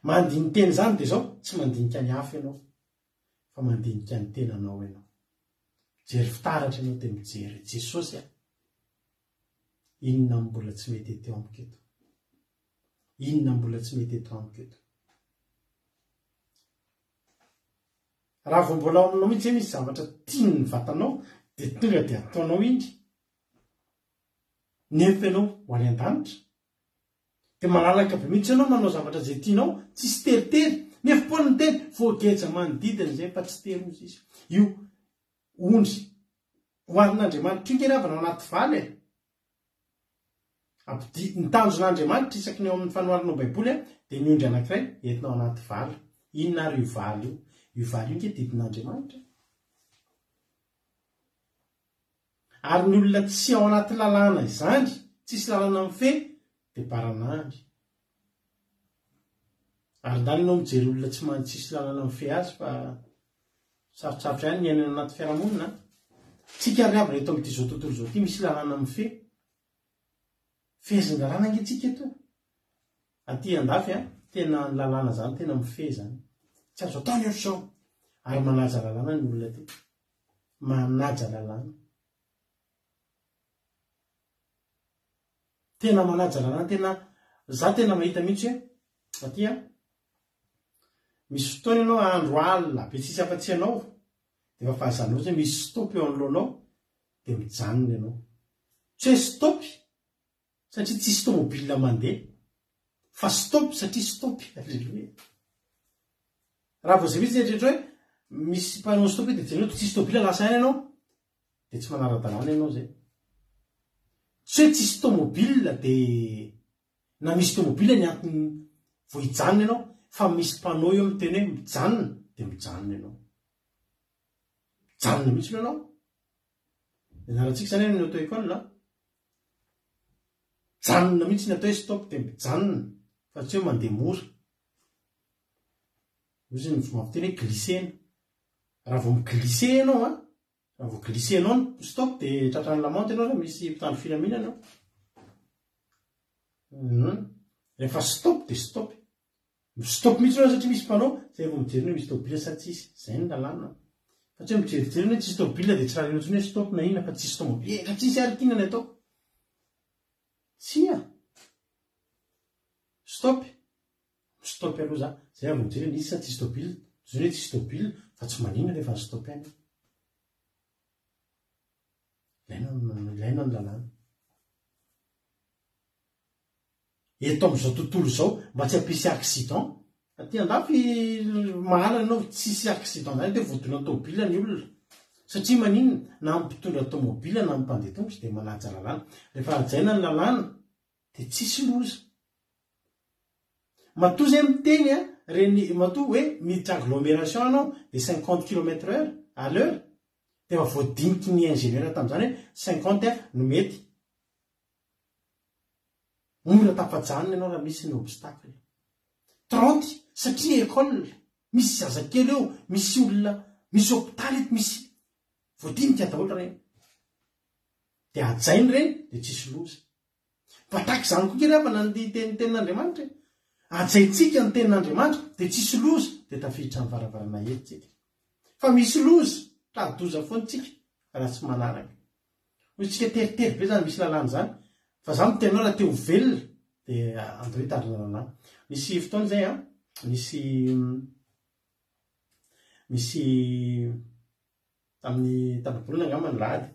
Mandini-tena izany dia izao, tsy mandinika ny hafa ianao fa mandinika ny tenanao ianao. Mijery fitaratra ianao dia mijery Jesosy a! Inona no mbola tsy mety eto amiko eto? Inona mbola tsy mety eto amiko eto? Raha vao mbola ao aminao mihitsy ve misy zavatra tian'ny vatanao dia tonga dia ataonao iny nefa ianao ho any an-danitra. Dia malalaka be mihitsy ianao manao zavatra izay tianao, tsisy teritery. Nefa Paoly niteny, voageja manodidina izay fa tsy tery hozy izy. Io ondry oharin'Andriamanitra io nge ry havana ao anaty vala e. Ampidi, ny tanjon'Andriamanitra isaky ny ao amin'ny fanoharana ao Baiboly dia ny ondry anankiray entina ao anaty vala. Inona ary io vala io? Io vala io nge didin'Andriamanitra. Ary ny olona tsy ao anaty lalàna izany, tsisy lalàna mifehy, dia baranahiny. Ary ndany ianao mijery olona tsy man tsisy lalàna mifehy azy fa sarotsarotra ihany ny iainana anaty fiarahamonina an. Tsika ry havana eto amin'ity izao tontolo izao ity misy lalàna mifehy. Fehezin-dalàna ange tsika eto e. Aty andafy an, tena ny lalàna zany tena mifehy zany. Tsy azo atao ny ohatr'izao. Ary manaja lalàna ny olona aty. Manaja lalàna. Tena manaja lalàna tena za tena mahita mihitsy hoe aty an, misy fotoana ianao andro alina be tsisy afa-tsy ianao dia efa fahazanao hoe misy stop eo anoloanao dia mijanona ianao. Tsy hoe stop satria tsisy tomobile mandeha fa stop satria stop, aleloia. Raha vao zay mihitsy ny eritreritra hoe misy panneau stop dia jereo tsisy tomobile lasa ihany ianao. Dia tsy manara-dalàna ianao izay. Tsy hoe tsisy tomobile dia na misy tomobile ny antony vao hijanona ianao fa misy panneau eo miteny hoe mijanona dia mijanona ianao. Mijanona mihitsy aloha ianao. Nianarantsika izany any amin'ny auto école. Mijanona mihitsy ny atao hoe stop dia mijanona fa tsy hoe mandeha mora. Hoy ny fomba fiteny hoe glisser-na. Raha vao mi-glisser ianao an, raha vao glisser-nao ny stop dia tratran'ny lamandy ianao raha misy mpitandro filaminana eo. Hum. Rehefa stop dia stop. Mi-stop mihitsy ianao satria misy panneau, zay vao mijery hoe misy tôbila sa tsisy. Zay ny lalàna. Fa tsy hoe mijerijery hoe tsisy tôbila dia tsy rariny intsony hoe stop na inona fa tsisy tômôbila. Efa tsisy ary ity inona ny atao? Tsia. Stop. Mi-stop aloha za, zay aho vao mijery hoe nisy sa tsisy tôbila. Zay hoe tsisy tôbila fa tsy maninona rehefa ni-stop ihany aho. Ilaina ilaina ny lalàna. Eto amin'izao tontolo izao mba tsy hampisy accident. Aty andafy mahalana ianao tsisy accident zany dia voadona tôbila ny olona. Satria maninona? Na ny mpitondra tômôbila na ny mpandeha tongotra dia manaja lalàna. Rehefa hajaina ny lalàna dia tsisy loza. Matoa zay miteny a, reny matoa hoe miditra agglomération ianao dia cinquante kilomètre heure à l'heure dia efa voadiniky ny ingénieur tamin'izany hoe cinquante no mety. Mora tafajanona ianao raha misy ny obstacle. Trente satria école, misy zazakely eo, misy olona, misy hôpitaly eto, misy voadinika daholo ireny. Dia hajaina ireny dia tsisy loza. Fa tahaka izany koa kely havana ny tenin'Andriamanitra e. Hajaintsika ny tenin'Andriamanitra dia tsisy loza dia tafiditra amin'ny varavarana hely tsika. Fa misy loza, tra-doza foana tsika raha tsy manaraka. Hoy tsika teritery be zany misy lalàna izany. Fa za miteny anao raha te ho velona dia andao hitandrina lalàna. Nisy fotoana izay an, nisy nisy Tamin'ny tapa-bolana angamba ny lahady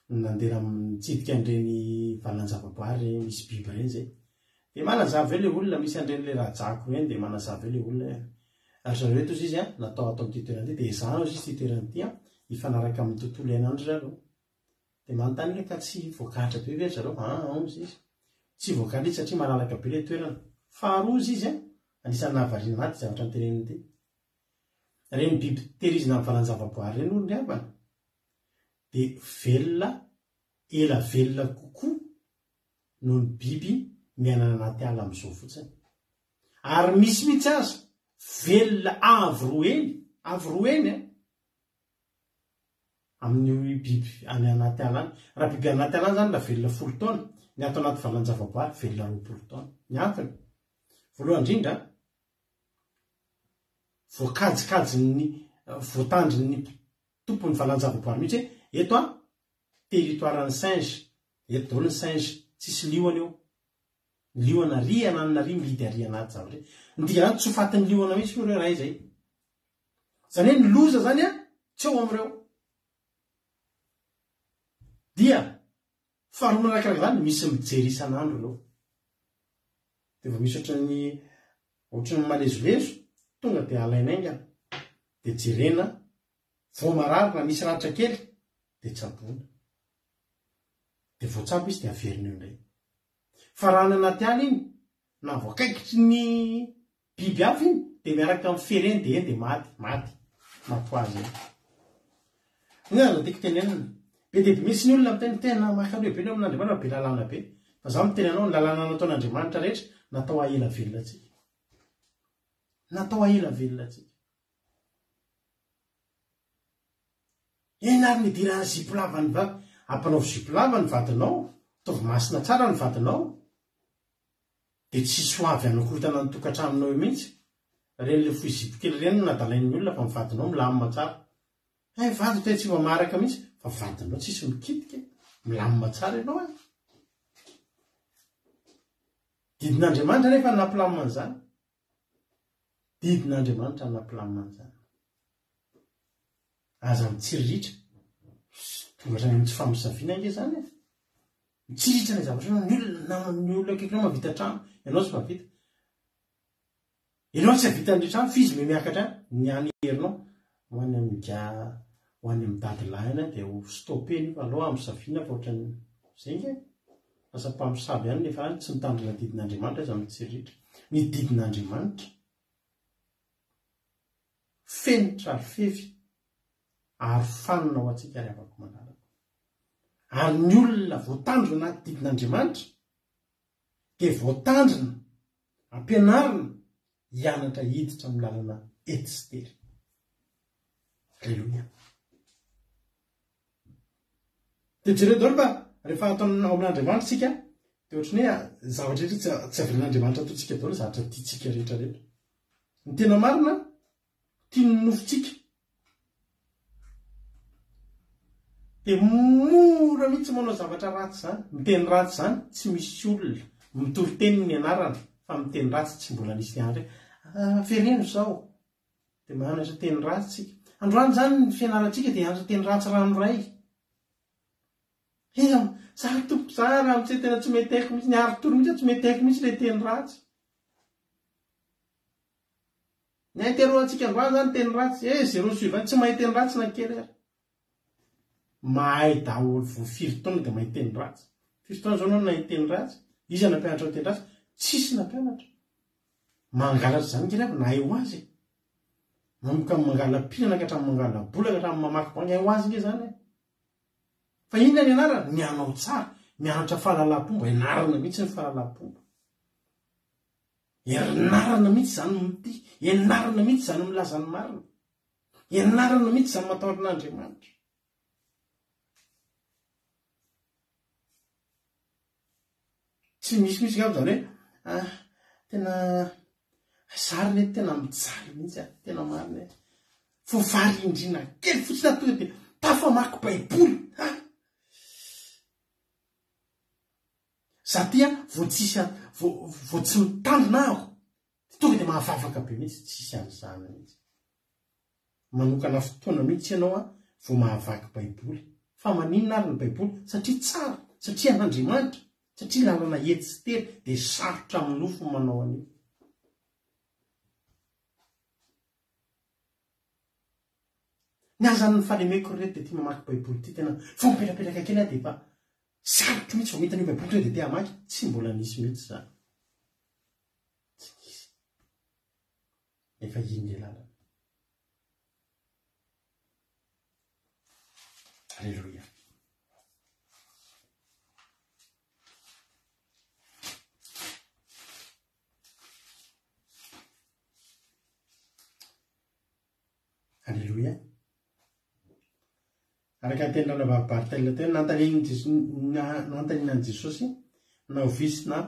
no nandeha nitsidika an'ireny valan-javaboary misy biby ireny izay. Dia manazava eo ilay olona, misy an'ireny ilay rajako ireny dia manazava eo ilay olona hoe ry zareo eto ozy izy an, natao ato amin'ity toerana ity dia ezahana ozy izy ity toerana ity an, hifanaraka amin'ny tontolo iainana-dry zareo. Dia manontany hoe ka tsy voagadra be ve ry zareo? Aa ozy izy. Tsy voagadra izy satria malalaka be ilay toerana. Faharoa ozy izy an, anisan'ny nahavariana ahy ity zavatra noteneniny ity. Ireny biby tehirizina amin'ny valan-javaboary ireny hono ry havana dia velona ela velona kokoa noho ny biby miaina any anaty ala amin'izao fotsiny. Ary misy mihitsy aza velona avo roa heny, avo roa heny an! Amin'io biby any anaty ala any. Raha biby any anaty ala any izany raha velona folo taona, ny ato anaty valan-javaboary velona 20 taona. Ny antony? Voalohany indrindra, voakajikajin'ny voatandrin'ny tompon'ny valan-javaboary mihitsy hoe eto an territoire an'ny singe, eto daholo ny singe, tsisy liona eo. Ny liona ary ananona ary mihidy ary anaty zavatra. Ny dikan'izany tsy ho fatin'ny liona mihitsy aloha ireo raha izay. Izany hoe ny loza izany an tsy eo amin'ireo. Dia faharoa manarakaraka izany misy mijery isan'andro ireo. Dia vao misy ohatran'ny ohatran'ny malezolezo tonga dia alaina haingana dia jerena vao marary na misy ratra kely dia tsaboina. Dia voatsabo izy dia averina eo indray. Fa raha any anaty ala iny na voakaikitry ny biby hafa iny dia miaraka amin'ny fereny dia eny dia maty, maty, maty ho azy eny. Inona no tiako tenenina? Be dia be mihitsy ny olona miteny tena mankaleo be ny amin'Andriamanitra fa be lalàna be. Fa za miteny anao ny lalàna nataon'Andriamanitra rehetra natao hahela velona antsika. Natao hahela velona antsika. Eny ary midira zipo lava ny vady. Ampanaovy zipo lava ny vadinao, ataovy masina tsara ny vadinao. Dia tsisy ho avy hanakorontana ny tokantranonao eo mihitsy. Ireny le fohy zipo kely ireny no nadalain'ny olona fa ny vadinao milamina tsara. Hay vadiko tena tsy mba maharaka mihitsy fa vadinao tsisy mikitika e. Milamina tsara ianao e. Didin'Andriamanitra anefa ny nampilamina an'izany. Didin'Andriamanitra ny nampilamina an'izany. Aza mitsiriritra. Tonga hatrany amin'ny tsy famosaviana ange izany e. Mitsiriritra ilay zavatra ny olona ny olona akaikinao mahavita trano, ianao tsy mahavita. Ianao tsy hahavita an'ilay trano f'izy miha miakatra any, ny any herinao ho any amin'ny ga ho Ho any amin'ny dadilahy any dia ho stopper-ny io fa aleo hamosavina fa ohatran'ny zay nge. Lasa mpamosavy ihany nefa any tsy mitandrina didin'Andriamanitra izy mitsiriritra. Ny didin'Andriamanitra fenitra ary fefy ary fanina ho antsika ary havako malalako. Ary ny olona voatandrina anaty didin'Andriamanitra dia voatandrina, ampianarina hianatra hiditra amin'ny lalana ety sy tery. Aleloia. Dia jereo daholo fa rehefa ato ao amin'Andriamanitra isika dia ohatran'ny hoe zavatra rehetra tsy avelan'Andriamanitra ataontsika daholo zavatra tiantsika rehetra rehetra. Ny tena marina tian'ny nofontsika. Dia mora mihitsy manao zavatra ratsy izany, miteny ratsy izany, tsy misy olona mitory teny ny anarana fa miteny ratsy tsy mbola nisy nianatra hoe avereno izao. Dia mananatra teny ratsy isika. Androany izany ny fianarantsika dia hianatra teny ratsy ranoray. Ela, za tompoko za ramose tena tsy mety haiko mihitsy, ny Arthur mihitsy tsy mety haiko mihitsy ilay teny ratsy. Ny interro antsika androany zany teny ratsy, eh zéro sur 20 tsy mahay teny ratsy na kely ary. Mahay daholo vao firy taona dia mahay teny ratsy. Firy taona zao anao nahay teny ratsy? Iza nampianatra anao teny ratsy? Tsisy nampianatra. Mangalatra zany nge ry havana hay ho azy e. Manomboka amin'ny mangala-pilana ka hatramin'ny mangala-bola ka hatramin'ny mamaky banky hay ho azy nge zany e. Fa inona ny anarana? Ny hanao tsara, mianatra fahalalam-pomba, ianarana mihitsy ny fahalalam-pomba. Ianarana mihitsy izany mitia, ianarana mihitsy izany milaza ny marina, ianarana mihitsy izany matahotra an'Andriamanitra. Tsy misy mihitsy angamba izany hoe ah, tena zary ne tena mijaly mihitsy ah, tena marina e. Vao varindrina kely fotsiny aho tonga dia tafamaky baiboly. Ah! Za ty a vao tsisy vao vao tsy mitandrina aho de tonga de mahavavaka be mihitsy, tsisy an'izany mihitsy. Manokana fotoana mihitsy ianao a vao mahavaky baiboly. Fa maninona ary ny baiboly? Satria tsara, satria an'Andriamanitra, satria lalana ety sy tery de sarotra amin'ny nofo ny manao an'io. Ny ahy zany ny fahalemeko ry reto de tia mamaky baiboly ity tena vao mipelapelaka kely aho de efa Sarotro mihitsy vao mahita an'io baiboly tonga dia te hamaky, tsy mbola nisy mihitsy izany. Tsy nisy. Nefa iny ilay lalana. Alléluia. Aleloia. Araka ny tenin'i Ranabavy Bartel teo, nanontanian'i Jesosy, nanontaniana an'i Jesosy na ho vitsy na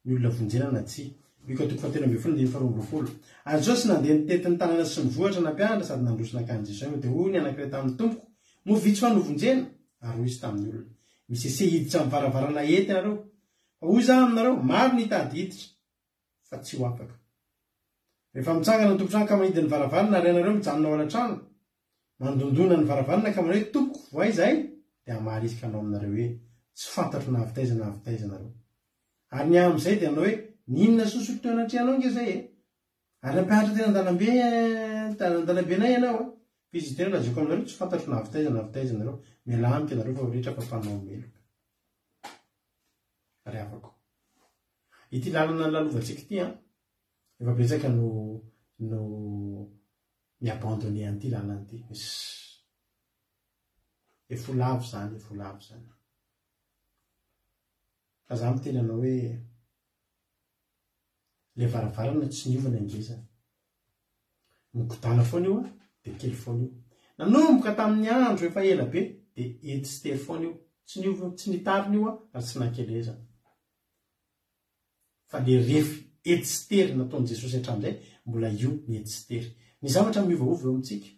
ny olona vonjena na tsia. Lioka toko fahatelo ambin'ny folo andininy faharoa amby 22. Ary Jesosy nandeha nitety ny tanàna sy ny vohitra nampianatra sady nandroso nankany Jerosalema. Dia hoy ny anankiray taminy, Tompoko, moa vitsy va no vonjena? Ary hoy Izy tamin'ny olona, Misese hiditra amin'ny varavarana ety ianareo. Fa hoy Izaho aminareo, maro ny hitady hiditra, fa tsy ho afaka. Rehefa mitsangana ny tompon-trano ka manidy ny varavarana ary ianareo mijanona ao an-trano, mandondona ny varavarana ka manao hoe, Tompoko, vohay izahay, dia hamaly izy ka hanao aminareo hoe, Tsy fantatro na avy taiza na avy taiza ianareo. Ary ny amin'izay dia hanao hoe, N'inona sosoko teo anatrehanao ange izay e? Ary nampianatra teny an-dalambe an-dalambenay ianao a! Fa izy tena lazaiko aminareo, tsy fantatro na avy taiza na avy taiza ianareo, mialà amiko ianareo fa rehetra fa mpanao meloka. Ary afako. Ity lalana lalovantsika ity an, efa betsaka no no mi-abandonner an'ity lalana ity. Efa ho lavo izany, efa ho lavo izany. Fa za miteny anao hoe le varavarana tsy niova ny angezany. Migodàna foana io an, dia kely foana io. Nanomboka tamin'ny andro efa ela be dia ety sy tery foana io. Tsy niova, tsy nitarina io an, ary tsy nakelezana. Fa le refy ety sy tery nataon'i Jesosy hatramin'izay, mbola io ny ety sy tery. Ny zavatra miovaova eo amintsika.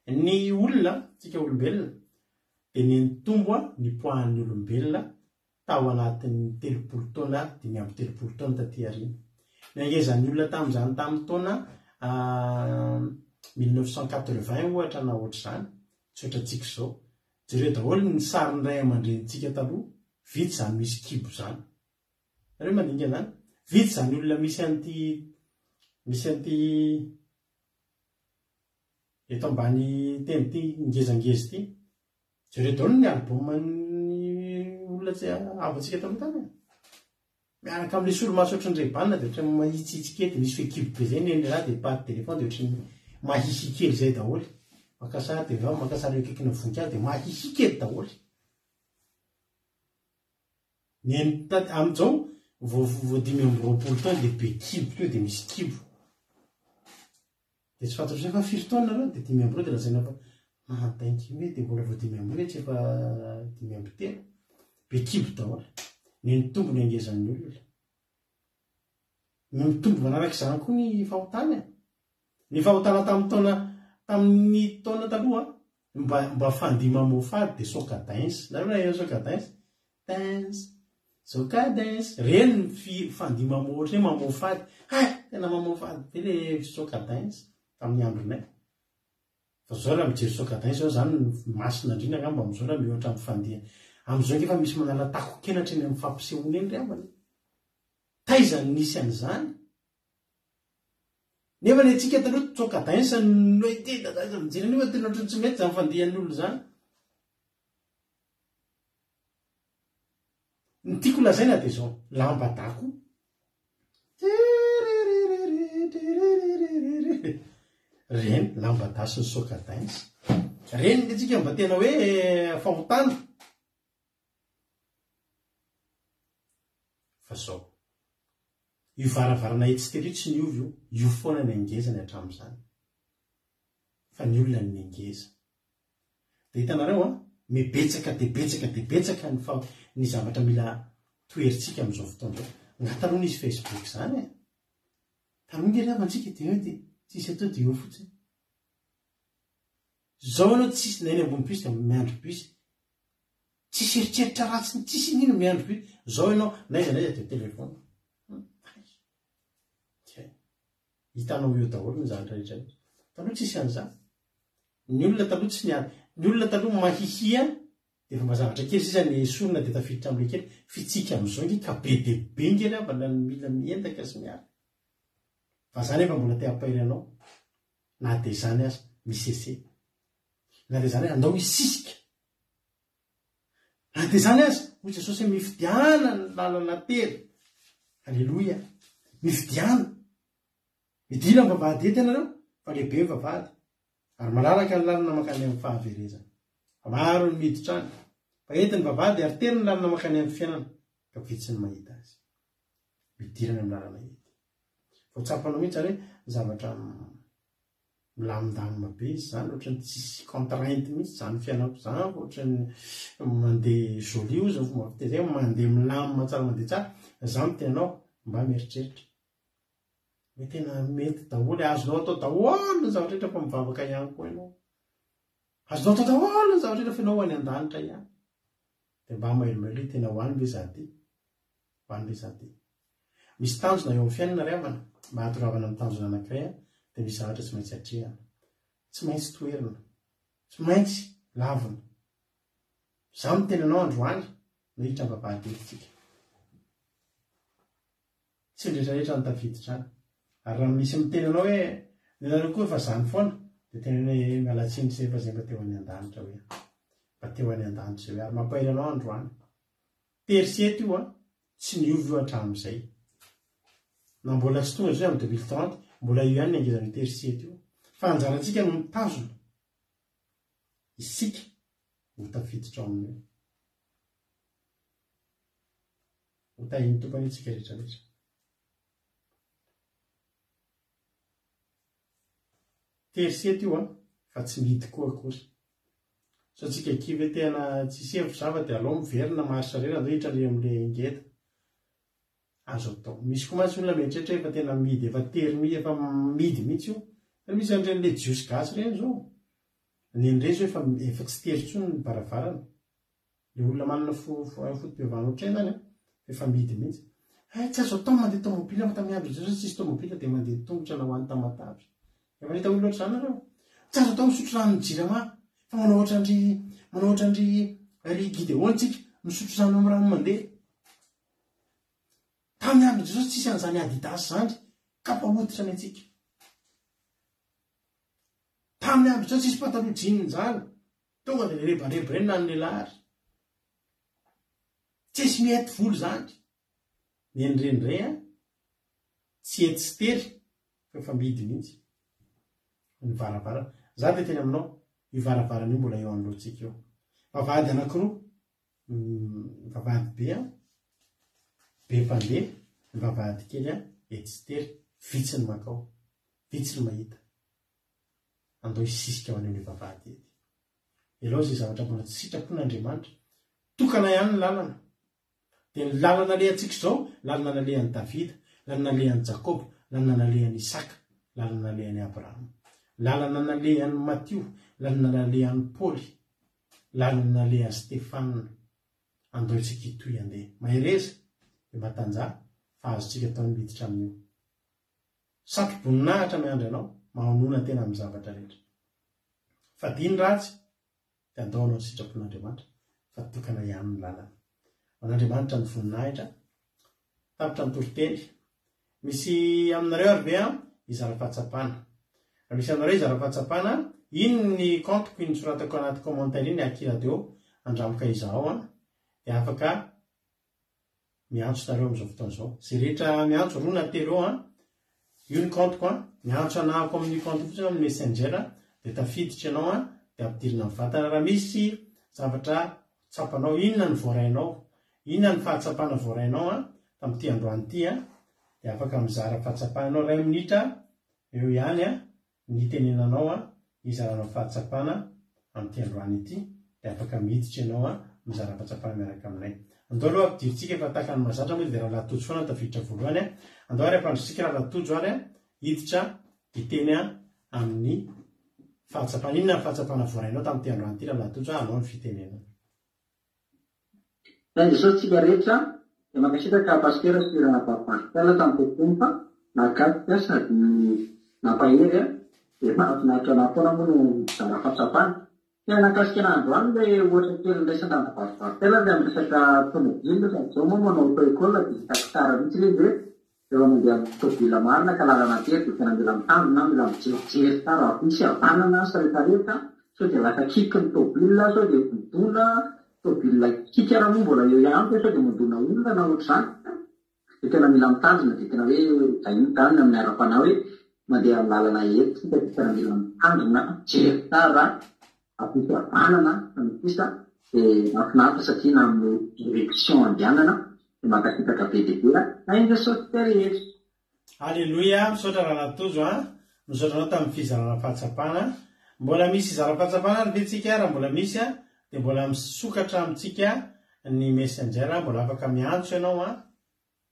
Ny olona, tsika olombelona, dia nitombo ny poids-n'ny olombelona tao anatin'ny 30 taona, 35 taona taty aoriana. Ny hangezan'ny olona tamin'izany tamin'ny taona 1980 ohatra na ohatr'izany, tsy ohatrantsika izao. Jereo daholo ny sarin'ny ray aman-drenintsika taloha, vitsy izany misy kibo izany. Nareo mandinika an'izany? Vitsy izany olona misy an'ity misy an'ity. Eto ambany teny ity ngezangeza ity. Jereo daholo ny album an'ny olona tsy havantsika taloha tany e. Miaraka amin'ilay solomaso ohatran'ny Ray-Ban dia ohatran'ny mahitsihitsy kely dia misy fehikibo be izay ny lehilahy dia patte d'éléphant dia ohatran'ny mahihi kely izay daholo. Maka sary dia avy eo maka sary eo akaikina voninkazo dia mahihi kely daholo. Ny amin'izao vao vao 25 taona dia be kibo teo dia misy kibo. Dia tsy fantatro izay fa firy taona nareo dia 25 dia lazaina fa mahadainky hoe dia mbola vao 25 tsy efa 53. Be kibo daholo. Ny nitombo ny hangezan'ny olona. Ny mitombo manaraka izany koa ny fahotana e. Ny fahotana tamin'ny taona tamin'ny taona taloha mba mba fandihy mamoafady dia soca dance. Nareo naheno soca dance? Dance, soca dance. Reny ny fi fandihy mamoa ohatran'ny hoe mamoafady. Hay! Tena mamoafady be le soca dance tamin'ny andronay. Fa zao raha mijery soca dance zao zany masina indrindra angamba amin'izao raha mihoatra amin'ny fandihy. Amin'izao ange efa misy manala takon-kenatra eny amin'ny fampisehoana eny ry havana e. Taiza no nisy an'izany? Nefa ny antsika taloha soca dance no ety aiza mijery an'io fa tena ohatran'ny tsy mety izany fandihan'ny olona izany. Ny tiako lazaina dia izao, lamba dahy koa. Reny lamba dahy sy ny soca dance. Reny ny antsika mba tena hoe fahotana. Fa zao. Io varavarana etsy teto io tsy niova io, io foana ny angezany hatramin'izany. Fa ny olona no nengeza. Dia hitanareo an, mibetsaka dia betsaka dia betsaka ny fa ny zavatra mila toherintsika amin'izao fotoana izao. Nga taloha nisy Facebook izany e? Taloha nge ry havana tsika dia eo dia tsisy atao dia eo fotsiny. Zao ianao tsisy na eny ambony bus dia miandry bus. Tsisy eritreritra ratsy, tsisy inoino miandry bus. Zao ianao n'aiza n'aiza dia téléphone. Hay. Hitanao eo daholo ny zavatra rehetra rehetra. Taloha tsisy an'izany. Ny olona taloha tsy niady. Ny olona taloha mahihia dia efa mba zavatra kely sisa ny esorina dia tafiditra amin'ilay kely. Fitsika amin'izao nge ka be dia be nge ry havana ny mila miendaka sy miala. Fa za nefa mbola te hampahery anao na dia izany aza misese. Na dia izany aza andao hisisika. Na dia izany aza, hoy Jesosy hoe mifidiana ny lalana tery. Aleloia. Mifidiana. Midira ny vavahady ety ianareo, fa lehibe ny vavahady. Ary malalaka ny lalana mankany amin'ny fahaverezana. Fa maro ny miditra any. Fa ety ny vavahady ary tery ny lalana mankany amin'ny fiainana, ka vitsy ny mahita azy. Midira any amin'ny lalana ety. Vao tsapanao mihitsy izany hoe zavatra milamindamina be izy izany, ohatran'ny tsisy contrainte mihitsy izany fiainako izany, fa ohatran'ny mandeha joli hozy ny fomba fiteny izay, mandeha milamina tsara, mandeha tsara. Izaho miteny anao, mba mieritreritra. Hoe tena mety daholo, azonao atao daholo ny zavatra rehetra fa mivavaka ihany koa ianao. Azonao atao daholo ny zavatra rehetra fa ianao ho any an-danitra ihany. Dia mba mailomailo hoe tena ho any ve za ty? Ho any ve za ty? Misy tanjona eo amin'ny fiainana ry havana, mba hahatongavana amin'ny tanjona anankiray dia misy zavatra tsy maintsy atrehana. Tsy maintsy toherina. Tsy maintsy lavina. Izaho miteny anao androany, miditra am-bavahady eto tsika. Tsy ny rehetra rehetra no tafiditra any. Ary raha misy miteny anao hoe ny anareo koa efa zany foana dia teneno hoe ee miala tsiny se fa zay mba te ho any an-danitra hoe mba te ho any an-danitra zay hoe ary mampahery anao androany. Tery sy eto io an, tsy niova io hatramin'izay. Na mbola tsy tonga zao amin'ny 2030, mbola io ihany ny angezan'io tery sy eto io. Fa anjarantsika no mitazona isika ho tafiditra ao amin'io. Ho tahin'ny Tompo anie tsika rehetra rehetra. Tery sy eto io an, fa tsy mihidy koa akory. Sao tsika kivy hoe tena tsisy hevitra za fa dia aleo miverina marche arrière andao hiditra ary amin'ilay ngeda. Azo atao. Misy koa mantsy olona mieritreritra hoe efa tena mihidy efa tery mihidy efa mihidy mihitsy io. Fa misy an'ireny le jiosy gasy ireny izao. Ny an'ireny izao efa efa tsy tery intsony ny varavarana. Le olona manana fo foto-pivavahana ohatran'izay zany an, efa mihidy mihitsy. Hay tsy azo atao ny mandeha tomobile fa tamin'ny andron'i Jesosy tsisy tomobile dia mandeha tongotra na ho any Tamatave. Efa nahita olona ohatr'izany nareo? Tsy azo atao misotro ranon'ny Jirama fa manao ohatran-dry manao ohatran-dry ry Gideon tsika, misotro rano amin'ny rano mandeha. Tamin'ny andron'i Jesosy tsisy an'izany Adidas izany, kapa hoditra ny antsika. Tamin'ny andro izao tsisy pataloha jean izany. Tonga dia nirebareba ireny na ny lehilahy ary. Tsisy mihety volo izany. Ny an'ireny indray an, tsy hety sy tery fa efa mihidy mihitsy. Ny varavarana. Za dia teny aminao, io varavarana io mbola eo anoloantsika eo. Vavahady anankiroa, vavahady be an, be mpandeha, ny vavahady kely an, hety sy tery, vitsy ny mankao, vitsy ny mahita. Andao hisisika ho any amin'io vavahady ety. Ialao izay zavatra mbola tsy sitrapon'Andriamanitra. Tokana ihany ny lalana. Dia ny lalana alehantsika izao, lalana nalehan'i Davida, lalana nalehan'i Jakoba, lalana nalehan'i Isaka, lalana nalehan'i Abrahama, lalana nalehan'i Matio, lalana nalehan'i Paoly, lalana nalehan'i Stefana. Andao isika hitohy handeha. Mahereza dia matanjaha fa azontsika atao ny miditra amin'io. Satro-boninahitra miandry anao, mahonona tena amin'ny zavatra rehetra. Fadio ny ratsy, dia andao hanao ny sitrapon'Andriamanitra, fa tokana ihany ny lalana. Ho an'Andriamanitra ny voninahitra. Tapitra ny toriteny. Misy aminareo ary ve an, hizara fahatsapana? Raha misy aminareo hizara fahatsapana, iny ny compte-ko iny soratako anaty commentaire iny, Aky Radio, andramoka izahao an, dia afaka Miantso nareo amin'izao fotoana izao. Izay rehetra miantso, roa na telo eo an, io ny compte-ko an, miantso anahako amin'io compte io fotsiny amin'ny messenger dia tafiditra ianao an, dia ampidirina mivantana. Raha misy zavatra tsapanao, inona no voarainao, inona ny fahatsapana voarainao an, tamin'ity androany ity an, dia afaka mizara fahatsapana ianao, iray minitra eo ihany an, ny itenenanao an, hizaranao fahatsapana amin'ity androany ity dia afaka miditra ianao an, mizara fahatsapana miaraka aminay. Andao aloha ampidirintsika efa tahaka ny mahazatra moa dia Rahalahy Tojo foana no tafiditra voalohany an. Andao ary ampandrosotsika Rahalahy Tojo ary an, hiditra hiteny an amin'ny fahatsapana. Inona ny fahatsapana voarainao tamin'ity androany ity Rahalahy Tojo an, anao ny fitenenana. Tany Jesosy tsika rehetra dia mankasitraka Pasitera sy Ranabavy Marcel tamin'ny toriteny fa nahakasika sady nampahery a! Dia mahafinaritra anah foana moa no mizara fahatsapana. Tena nahakasika anah androany ilay ohatra kely niraisan-dRanabavy Marcel ny amin'ny resaka tomobile sady zao moa manao auto école dia hitako tsara mihitsy ilay izy hoe Rehefa mandeha amin'ny tôbila marina ka lalana tery dia tena mila mitandrina, mila mijerijery tsara havia sy havanana sy rehetrarehetra sao dia lasa kiky ny tôbila, sao dia midona, tôbila kiky ara moa mbola eo ihany fa sao dia mandona olona na ohatr'izany. Dia tena mila mitandrina dia tena hoe zay izany amin'ny ara-panahy hoe mandeha amin'ny lalana eto isika dia tena mila mitandrina, mijery tsara havia sy havanana sy ny sisa dia mahafinaritra satria na amin'ny direction andehanana Dia mankasitraka be dia be a! Hain'i Jesosy tsika rehetra. Aleloia, misaotra Rahalahy Tojo a! Misaotra anao tamin'ny fizarana fahatsapana. Mbola misy hizara fahatsapana ary ve tsika? Raha mbola misy a, dia mbola misokatra amintsika ny messenger, mbola afaka miantso ianao a,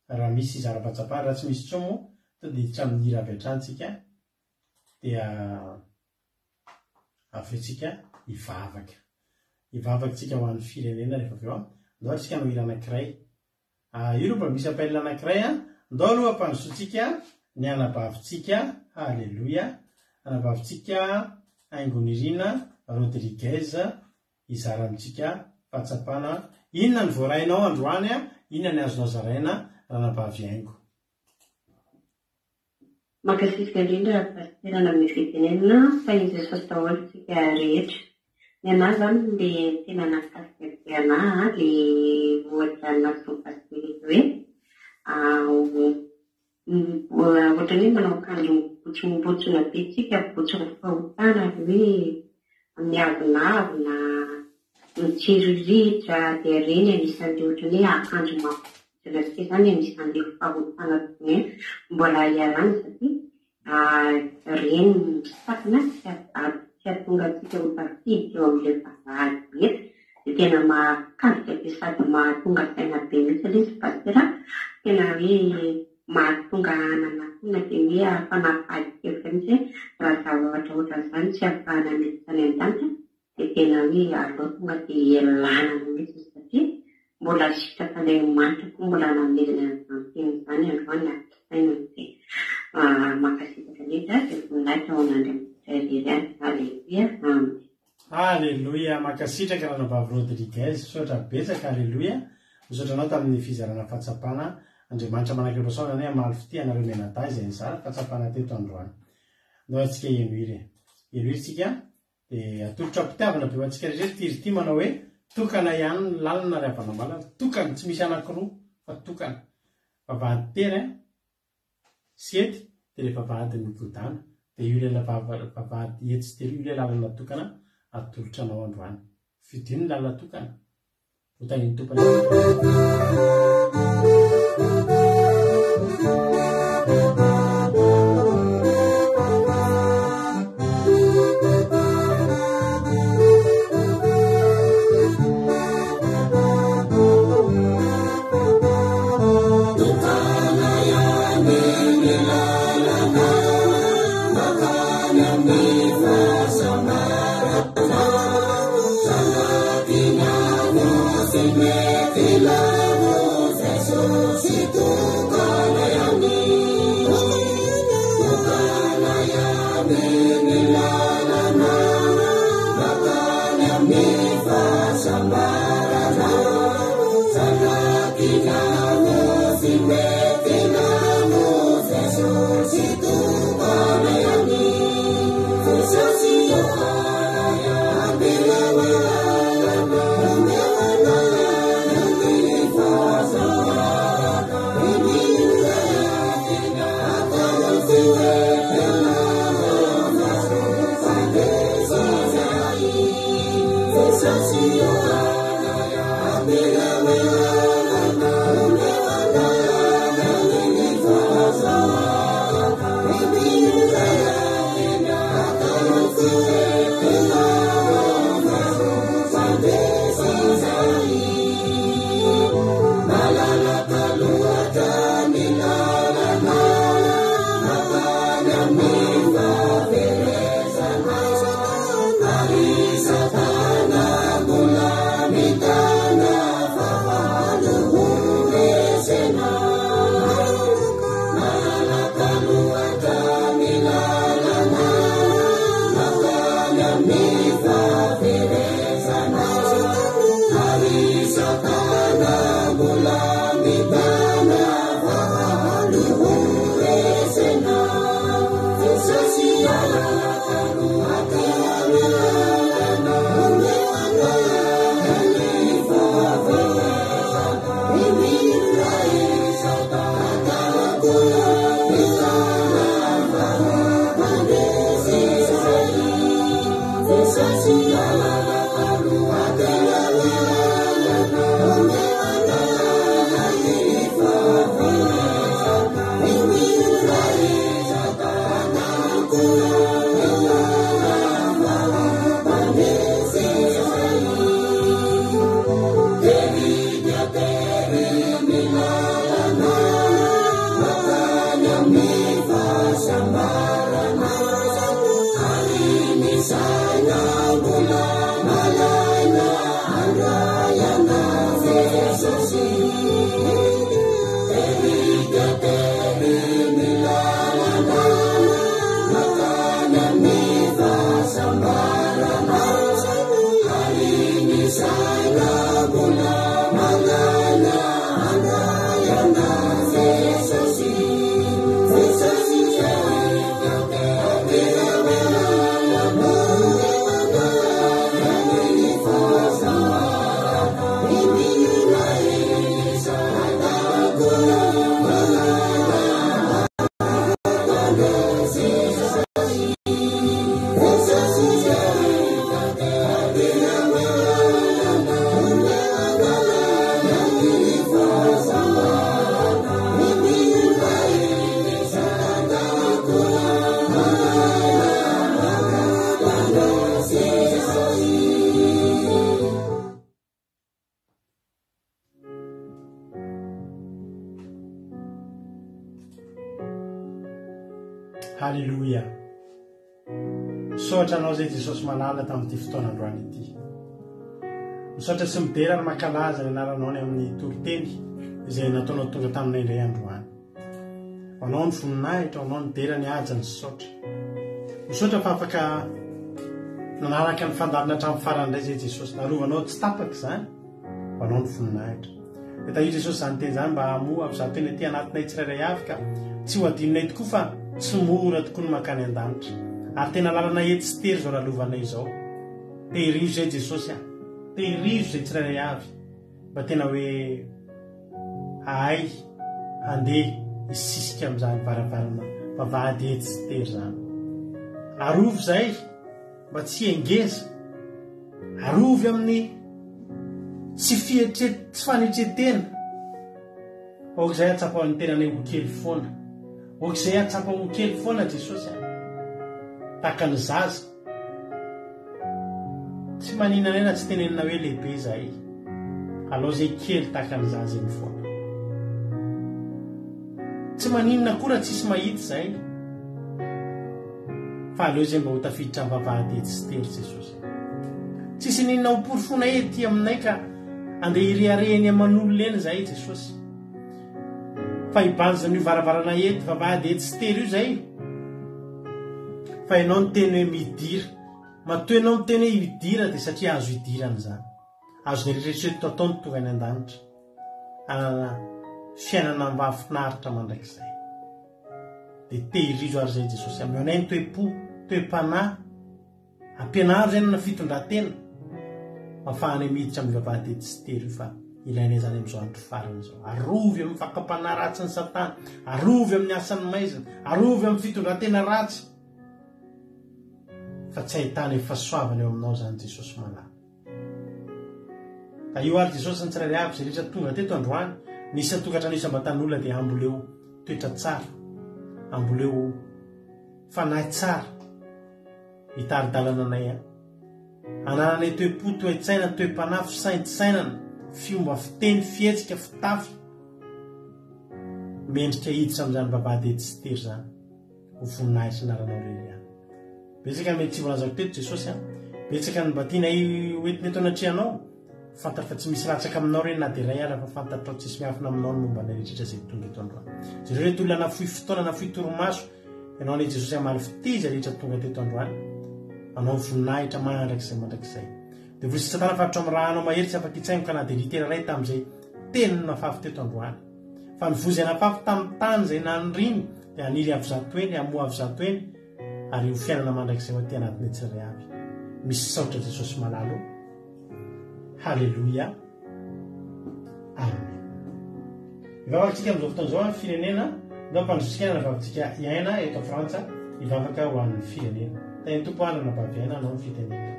raha misy hizara fahatsapana. Raha tsy misy intsony moa, tonga dia hiditra amin'ny hira avy hatrany tsika, dia avy eo tsika hivavaka. Hivavaka tsika ho an'ny firenena rehefa avy eo an. Ndao ary tsika hanao hira anankiray. Ah, io aloha mba misy appel anankiray an. Ndao aloha ampandrosoantsika ny anabavintsika, haleloia, anabavintsika Haingonirina Rodriguez hizara amintsika fahatsapana. Inona ny voarainao androany an? Inona ny azonao zaraina ranabavy Haingo? Mankasitraka indrindra Pasitera nanome fitenenana fa i Jesosy daholo tsika rehetra. Ny anah zany le tena nahakasika be anah le ohatra nataon'i Pasitera eto hoe ohatran'ny hoe manao akanjo mibotsimbotsina be tsika, botsin'ny fahotana ary hoe miavonavona, mitsiriritra dia ireny anisan'ilay ohatran'ny hoe akanjo mampibontsina antsika izany anisan'ilay fahotana tokony hoe mbola hialana satria ireny no misakana tsy hahatonga antsika ho tafiditra eo amin'ilay vavahady be dia tena mahakasika be sady mahatonga saina be mihitsy ilay izy Pasitera, tena hoe mahatonga hanana tonga dia hoe fanapahan-kevitra mihitsy hoe raha zavatra ohatran'izany tsy ahafahana miditra any an-danitra dia tena hoe aleo tonga dia ialana mihitsy satria mbola sitrak'Andriamanitra koa mbola namelona an'izany teny izany androany ary fisainana dia mankasitraka indrindra dia voninahitra ho an'Andriamanitra irery ihany. Aleloia. Amen. Aleloia mankasitraka ranabavy Rodriguez misaotra betsaka aleloia misaotra anao tamin'ny fizarana fahatsapana Andriamanitra manak'ireo saona anie hamaly fitia anareo mianadahy izay nizara fahatsapana teto androany ndao antsika heno hira e. Henoy isika dia atolotra am-pitiavana be ho antsika rehetra ity hira ity manao hoe tokana ihany ny lalana ry havana malala, tokana, tsy misy anankiroa fa tokana. Vavahady tery an, sy ety dia ilay vavahady migodàna, dia io ilay vavahady etsy sy tery io ilay lalana tokana atolotra anao androany. Fidio ny lalana tokana. Ho tahin'ny Tompo anie isika rehetra. Haleloia! Misaotra Anao izay Jesosy malala tamin'ity fotoana androany ity. Misaotra sy midera ary mankalaza ny anaranao ny amin'ny toriteny izay nataonao tonga taminay indray androany. Ho anao ny voninahitra, ho anao ny dera, ny haja, ny saotra. Misaotra fa afaka nanaraka ny fandaharana hatramin'ny farany indray izay Jesosy. Narovanao tsy tapaka izany. Ho anao ny voninahitra. Dia tahio Jesosy izany teny izany mba hamoha amin'izato teny aty anatinay tsirairay avy ka tsy ho adinonay tokoa fa tsy mora tokoa ny mankany an-danitra. Ary tena lalana ety sy tery izao lalovanay izao. Tehirizo izay Jesosy a! Tehirizo izay tsirairay avy mba tena hoe hahay handeha hisisika amin'izany varavarana vavahady ety sy tery izany. Arovy izay mba tsy hengeza. Arovy amin'ny tsy fietre tsy fanetren-tena. Aoka izay hahatsapa ny tenanay ho kely foana. Aoka izay hahatsapa ho kely foana Jesosy a. Tahaka ny zaza. Tsy maninona anay na tsy tenenina hoe lehibe izahay. Alao izay kely tahaka ny zaza eny foana. Tsy maninona koa raha tsisy mahita izahay. Fa aleo izay mba ho tafiditra amin'ny vavahady etsy sy tery Jesosy. Tsisy n'inona ho porofoinay ety aminay ka andeha hirehareha eny aman'olona eny izahay Jesosy. Fa hibanjina an'io varavarana ety, vavahady etsy sy tery io izahay. Fa ianao niteny hoe midira. Matoa ianao miteny hoe hidira dia satria azo idirana izany. Azon'ny eritrereto atao ny tonga any an-danitra. Hanana fiainana mahafinaritra mandrakizay. Dia tehirizo ary izay Jesosy. Ameo anay ny toe-po, toe-panahy. Ampianaro izay hanana fitondran-tena. Ahafahanay miditra amin'ny vavahady ety sy tery io fa ilainay izany amin'izao andro farany izao. Arovy amin'ny fakam-panahy ratsin'i Satana. Arovy amin'ny asan'ny maizina. Arovy amin'ny fitondran-tena ratsy. Fa tsy ahitana fahasoavana eo aminao izany Jesosy malala. Tahio ary Jesosy ny tsirairay avy izay rehetra tonga teto androany, ny isan-tokantrano isam-batan'olona dia amboleo toetra tsara, amboleo fanahy tsara hitari-dalana anay an. Anananay toe-po, toe-tsaina, toe-panahy, fisaintsainana, fiomba fiteny, fihetsika, fitafy mendrika hiditra amin'izany vavahady ety sy tery izany. Ho voninahitry ny anaranao irery ihany. Betsaka ny mety tsy voalazako teto Jesosy a. Betsaka ny mba tianay ho entina eto anatrehanao. Fantatro fa tsy misy latsaka aminao ireny na dia iray ara fa fantatrao tsisy miafina aminao ny momba anay rehetra izay tonga eto androany. Jereo ireto olona nafoy fotoana, nafoy torimaso. Ianao anie Jesosy hamaly fitia izay rehetra tonga teto androany. Anao ny voninahitra mandrakizay mandrakizay. Devoly sy satana faritra amin'ny rahanao mahery tsy afa-kitsaingoka na dia litera iray tamin'izay teny nafafy teto androany. Fa ny voa izay nafafy tamin'ny tany izay naniriny dia haniry avo zatoeny, hamoa avo zatoeny, ary ho fiainana mandrakizay ho aty anatinay tsirairay avy. Misaotra Jesosy malala o. Haleloia. Amen. Hivavaka tsika amin'izao fotoana izao firenena, ndao ampandrosotsika ny anabavitsika hiaina eto Frantsa, hivavaka ho an'ny firenena. Tahin'ny Tompo ary anabavy hiaina hanao ny fitenenana.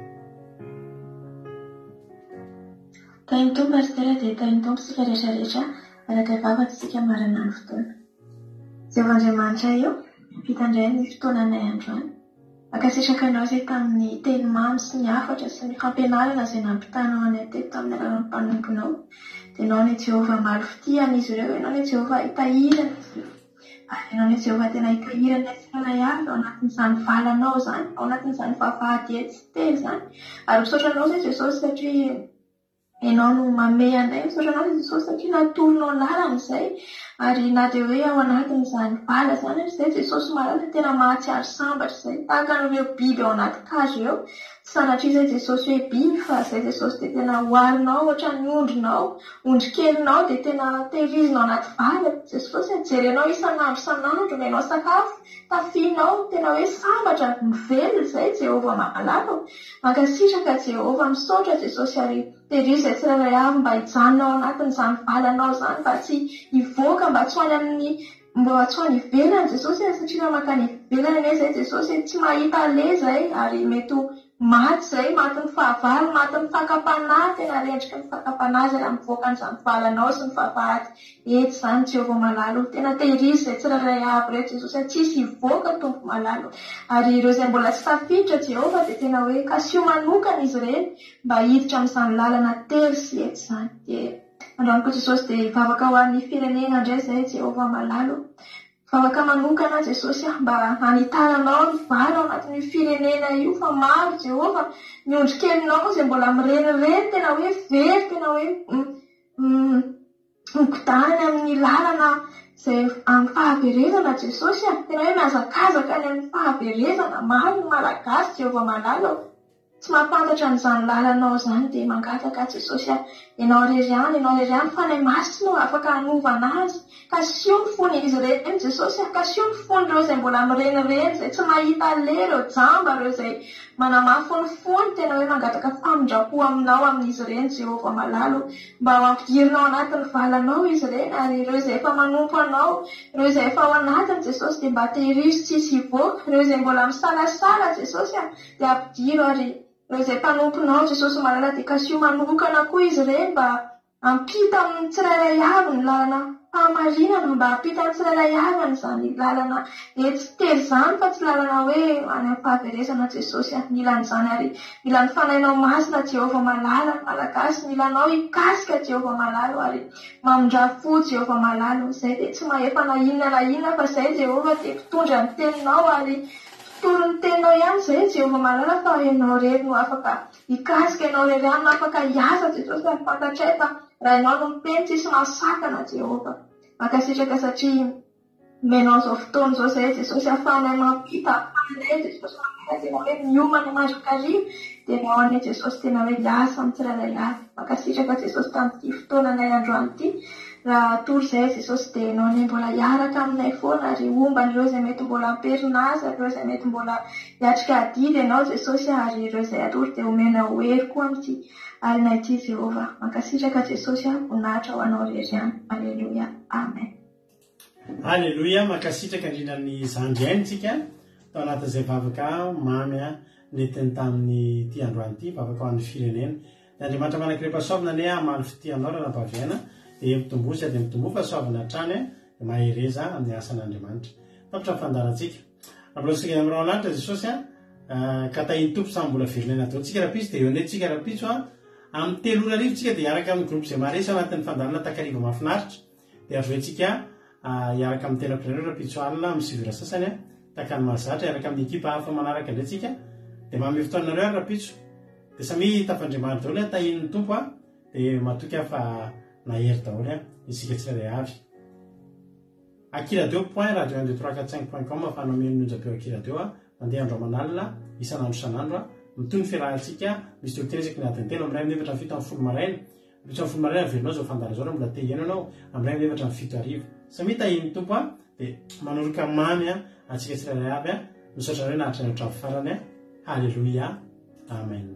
Tahin'ny Tompo Pasitera dia tahin'ny Tompo isika rehetra rehetra araka hivavaka isika marina ny fotoana. Jehovah Andriamanitra eo, vita indray ny fotoananay androany. Mankasitraka anao izay tamin'ny teny mamy sy ny hafatra sy ny fampianarana izay nampitanao anay teto tamin'ny alalan'ny mpanomponao. Dia ianao anie Jehovah hamaly fitia an'izy ireo, ianao anie Jehovah hitahiry an'izy ireo. Ary ianao anie Jehovah tena hitahiry anay tsirairay avy ao anatin'izany valanao izany, ao anatin'izany vavahady etsy sy tery izany. Ary misaotra anao izay Jesosy satria Ianao no mamehy anay. Misaotra anao Jesosy satria natoronao lalana izay. Ary na dia hoe ao anatin'izany vala izany aza izay Jesosy malala dia tena mahatsiaro sambatra izay. Tahaka an'ireo biby ao anaty cage ireo. Tsy sanatria izay Jesosy hoe biby fa izay Jesosy dia tena oharinao ohatran'ny ondrinao, ondry kelinao dia tena tehirizinao anaty vala Jesosy a. Jerenao isan'andro isan'andro, omenao sakafo. Tafianao, tena hoe sambatra, mivelona izay Jehovah malala o! Mankasitraka Jehovah, misaotra Jesosy ary terio izay tsirairay avy mba hijanona ao anatin'izany valanao izany mba tsy hivoaka mba tsy ho any amin'ny mba tsy ho any ivelany Jesosy e, satria raha mankany ivelany anie izay Jesosy e, tsy mahita aleha izay ary mety ho Maty izay, matin'ny fahavalo, matin'ny fakam-panahy, tena rendriky ny fakam-panahy izay raha mivoaka an'izany valanao sy ny vavahady etsy izany Jehovah malala o, tena tehirizo izay tsirairay avy ireo Jesosy a, tsisy hivoaka Tompo malala o, ary ireo izay mbola tsy tafiditra Jehovah dia tena hoe kasiho manokana izy ireny mba hiditra amin'izany lalana tery sy etsy izany, dia androany koa Jesosy dia hivavaka ho an'ny firenena indray izay Jehovah malala o. Vavaka manokana Jesosy ah mba hanitaranao ny vary ao anatin'io firenena io fa maro Jehovah ny ondry kelinao izay mbola mirenireny tena hoe very tena hoe migodàna amin'ny lalana izay amin'ny fahaverezana Jesosy ah tena hoe mihazakazaka any amin'ny fahaverezana maro ny Malagasy Jehovah malala ô. tsy mahafantatra an'izany lalanao izany dia mangataka Jesosy a, Ianao irery ihany, Ianao irery ihany Fanahy Masina no afaka hanova anazy. Kasiho ny fon'izy ireny Jesosy a, kasiho ny fon'ireo izay mbola mirenireny, izay tsy mahita aleha, ireo jamba, ireo izay manamafy ny fony, tena hoe mangataka famindram-po aminao amin'izy ireny Jehovah malala o, mba ho ampidirina ao anatin'ny valanao izy ireny ary ireo izay efa manompo anao, ireo izay efa ao anatiny Jesosy dia mba tehirizo tsy hisy hivoaka, ireo izay mbola misalasala Jesosy a, dia ampidiro ary ireo izay mpanomponao Jesosy malala dia kasiho manokana koa izy ireny mba hampita amin'ny tsirairay avy ny lalana fahamarinana, mba hampita amin'ny tsirairay avy an'izany lalana etsy tery izany fa tsy lalana hoe any amin'ny fahaverezana Jesosy a! Mila an'izany ary mila ny Fanahinao Masina Jehovah malala ny Malagasy, mila Anao hikasika Jehovah malala o ary mamindrà fo Jehovah malala o! Izay dia tsy mahefa na inona na inona fa izay Jehovah dia mpitondra ny teninao ary mpitory ny teninao ihany izay Jehovah malala fa Ianao irery no afaka Hikasika Ianao irery ihany no afaka hiasa Jesosy ary fantatray fa raha Ianao no miteny tsisy mahasakana Jehovah. Mankasitraka satria omenao izao fotoana izao izay Jesosy ahafahanay mampita ahafahanay Jesosy mampita tena hoe miomana mandrakariva dia Ianao anie Jesosy tena hoe hiasa amin'ny tsirairay avy. Mankasitraka Jesosy tamin'ity fotoananay androany ity. Raha hatory izahay Jesosy dia Ianao anie mbola hiaraka aminay foana ary homba an'ireo izay mety mbola am-perinasa, ireo izay mety mbola Hiatrika adidy ianao Jesosy ary ireo izay hatory dia omenao hery koa amin'ity alina ity Jehovah. Mankasitraka Jesosy a, voninahitra ho anao irery ihany. Aleloia. Amen. Aleloia, mankasitraka indrindra ny zandry aina tsika tao anatin'izay vavaka mamy nentiny tamin'ity androany ity, vavaka ho an'ny firenena. Ny Andriamanitra manan-kirem-pahasoavana anie hamaly fitia anao ranabavy aina, dia mitomboa sy dia mitomboa fahasoavana hatrany, dia mahereza amin'ny asan'Andriamanitra. Tapitra ny fandaharantsika. Mbola singa amin'ny rahona lanitra Jesosy a, ka tahin'ny Tompo samy mbola velona aina daholo tsika rahampitso dia eo indray tsika rahampitso a, amin'ny 3 ora hariva tsika dia hiaraka amin'ny groupe izay maharesy ao anatin'ny fandaharana takariva mahafinaritra dia avy eo tsika hiaraka amin'ny tenako indray rahampitso alina amin'ny 9 ora sasany a, tahaka ny mahazatra hiaraka amin'ny ekipa hafa manaraka indray tsika dia manome fotoana anareo ary rahampitso dia samia tafandriamary daholo a, tahin'ny Tompo a, dia matoky aho fa nahery daholo a isika tsirairay avy. Akiradio point radio un deux trois quatre cinq point com ahafahanao mihaino ny onjam-peo Akiradio a, mandeha andro aman'alina, isan'andro isan'andro a, mitohy ny fiarahantsika, misy toriteny isaky ny adiny telo, amin'ny iray amin'ny efatra amin'ny fito amin'ny folo maraina, ampitso amin'ny folo maraina averina izao fandaharana izao raha mbola te hihaino ianao, amin'ny iray amin'ny efatra amin'ny fito hariva. Samia tahian'ny Tompo a, dia manoroka mamy a, antsika tsirairay avy a, misaotra anareo nahatrany hatramin'ny farany a, Haleloia, Amen.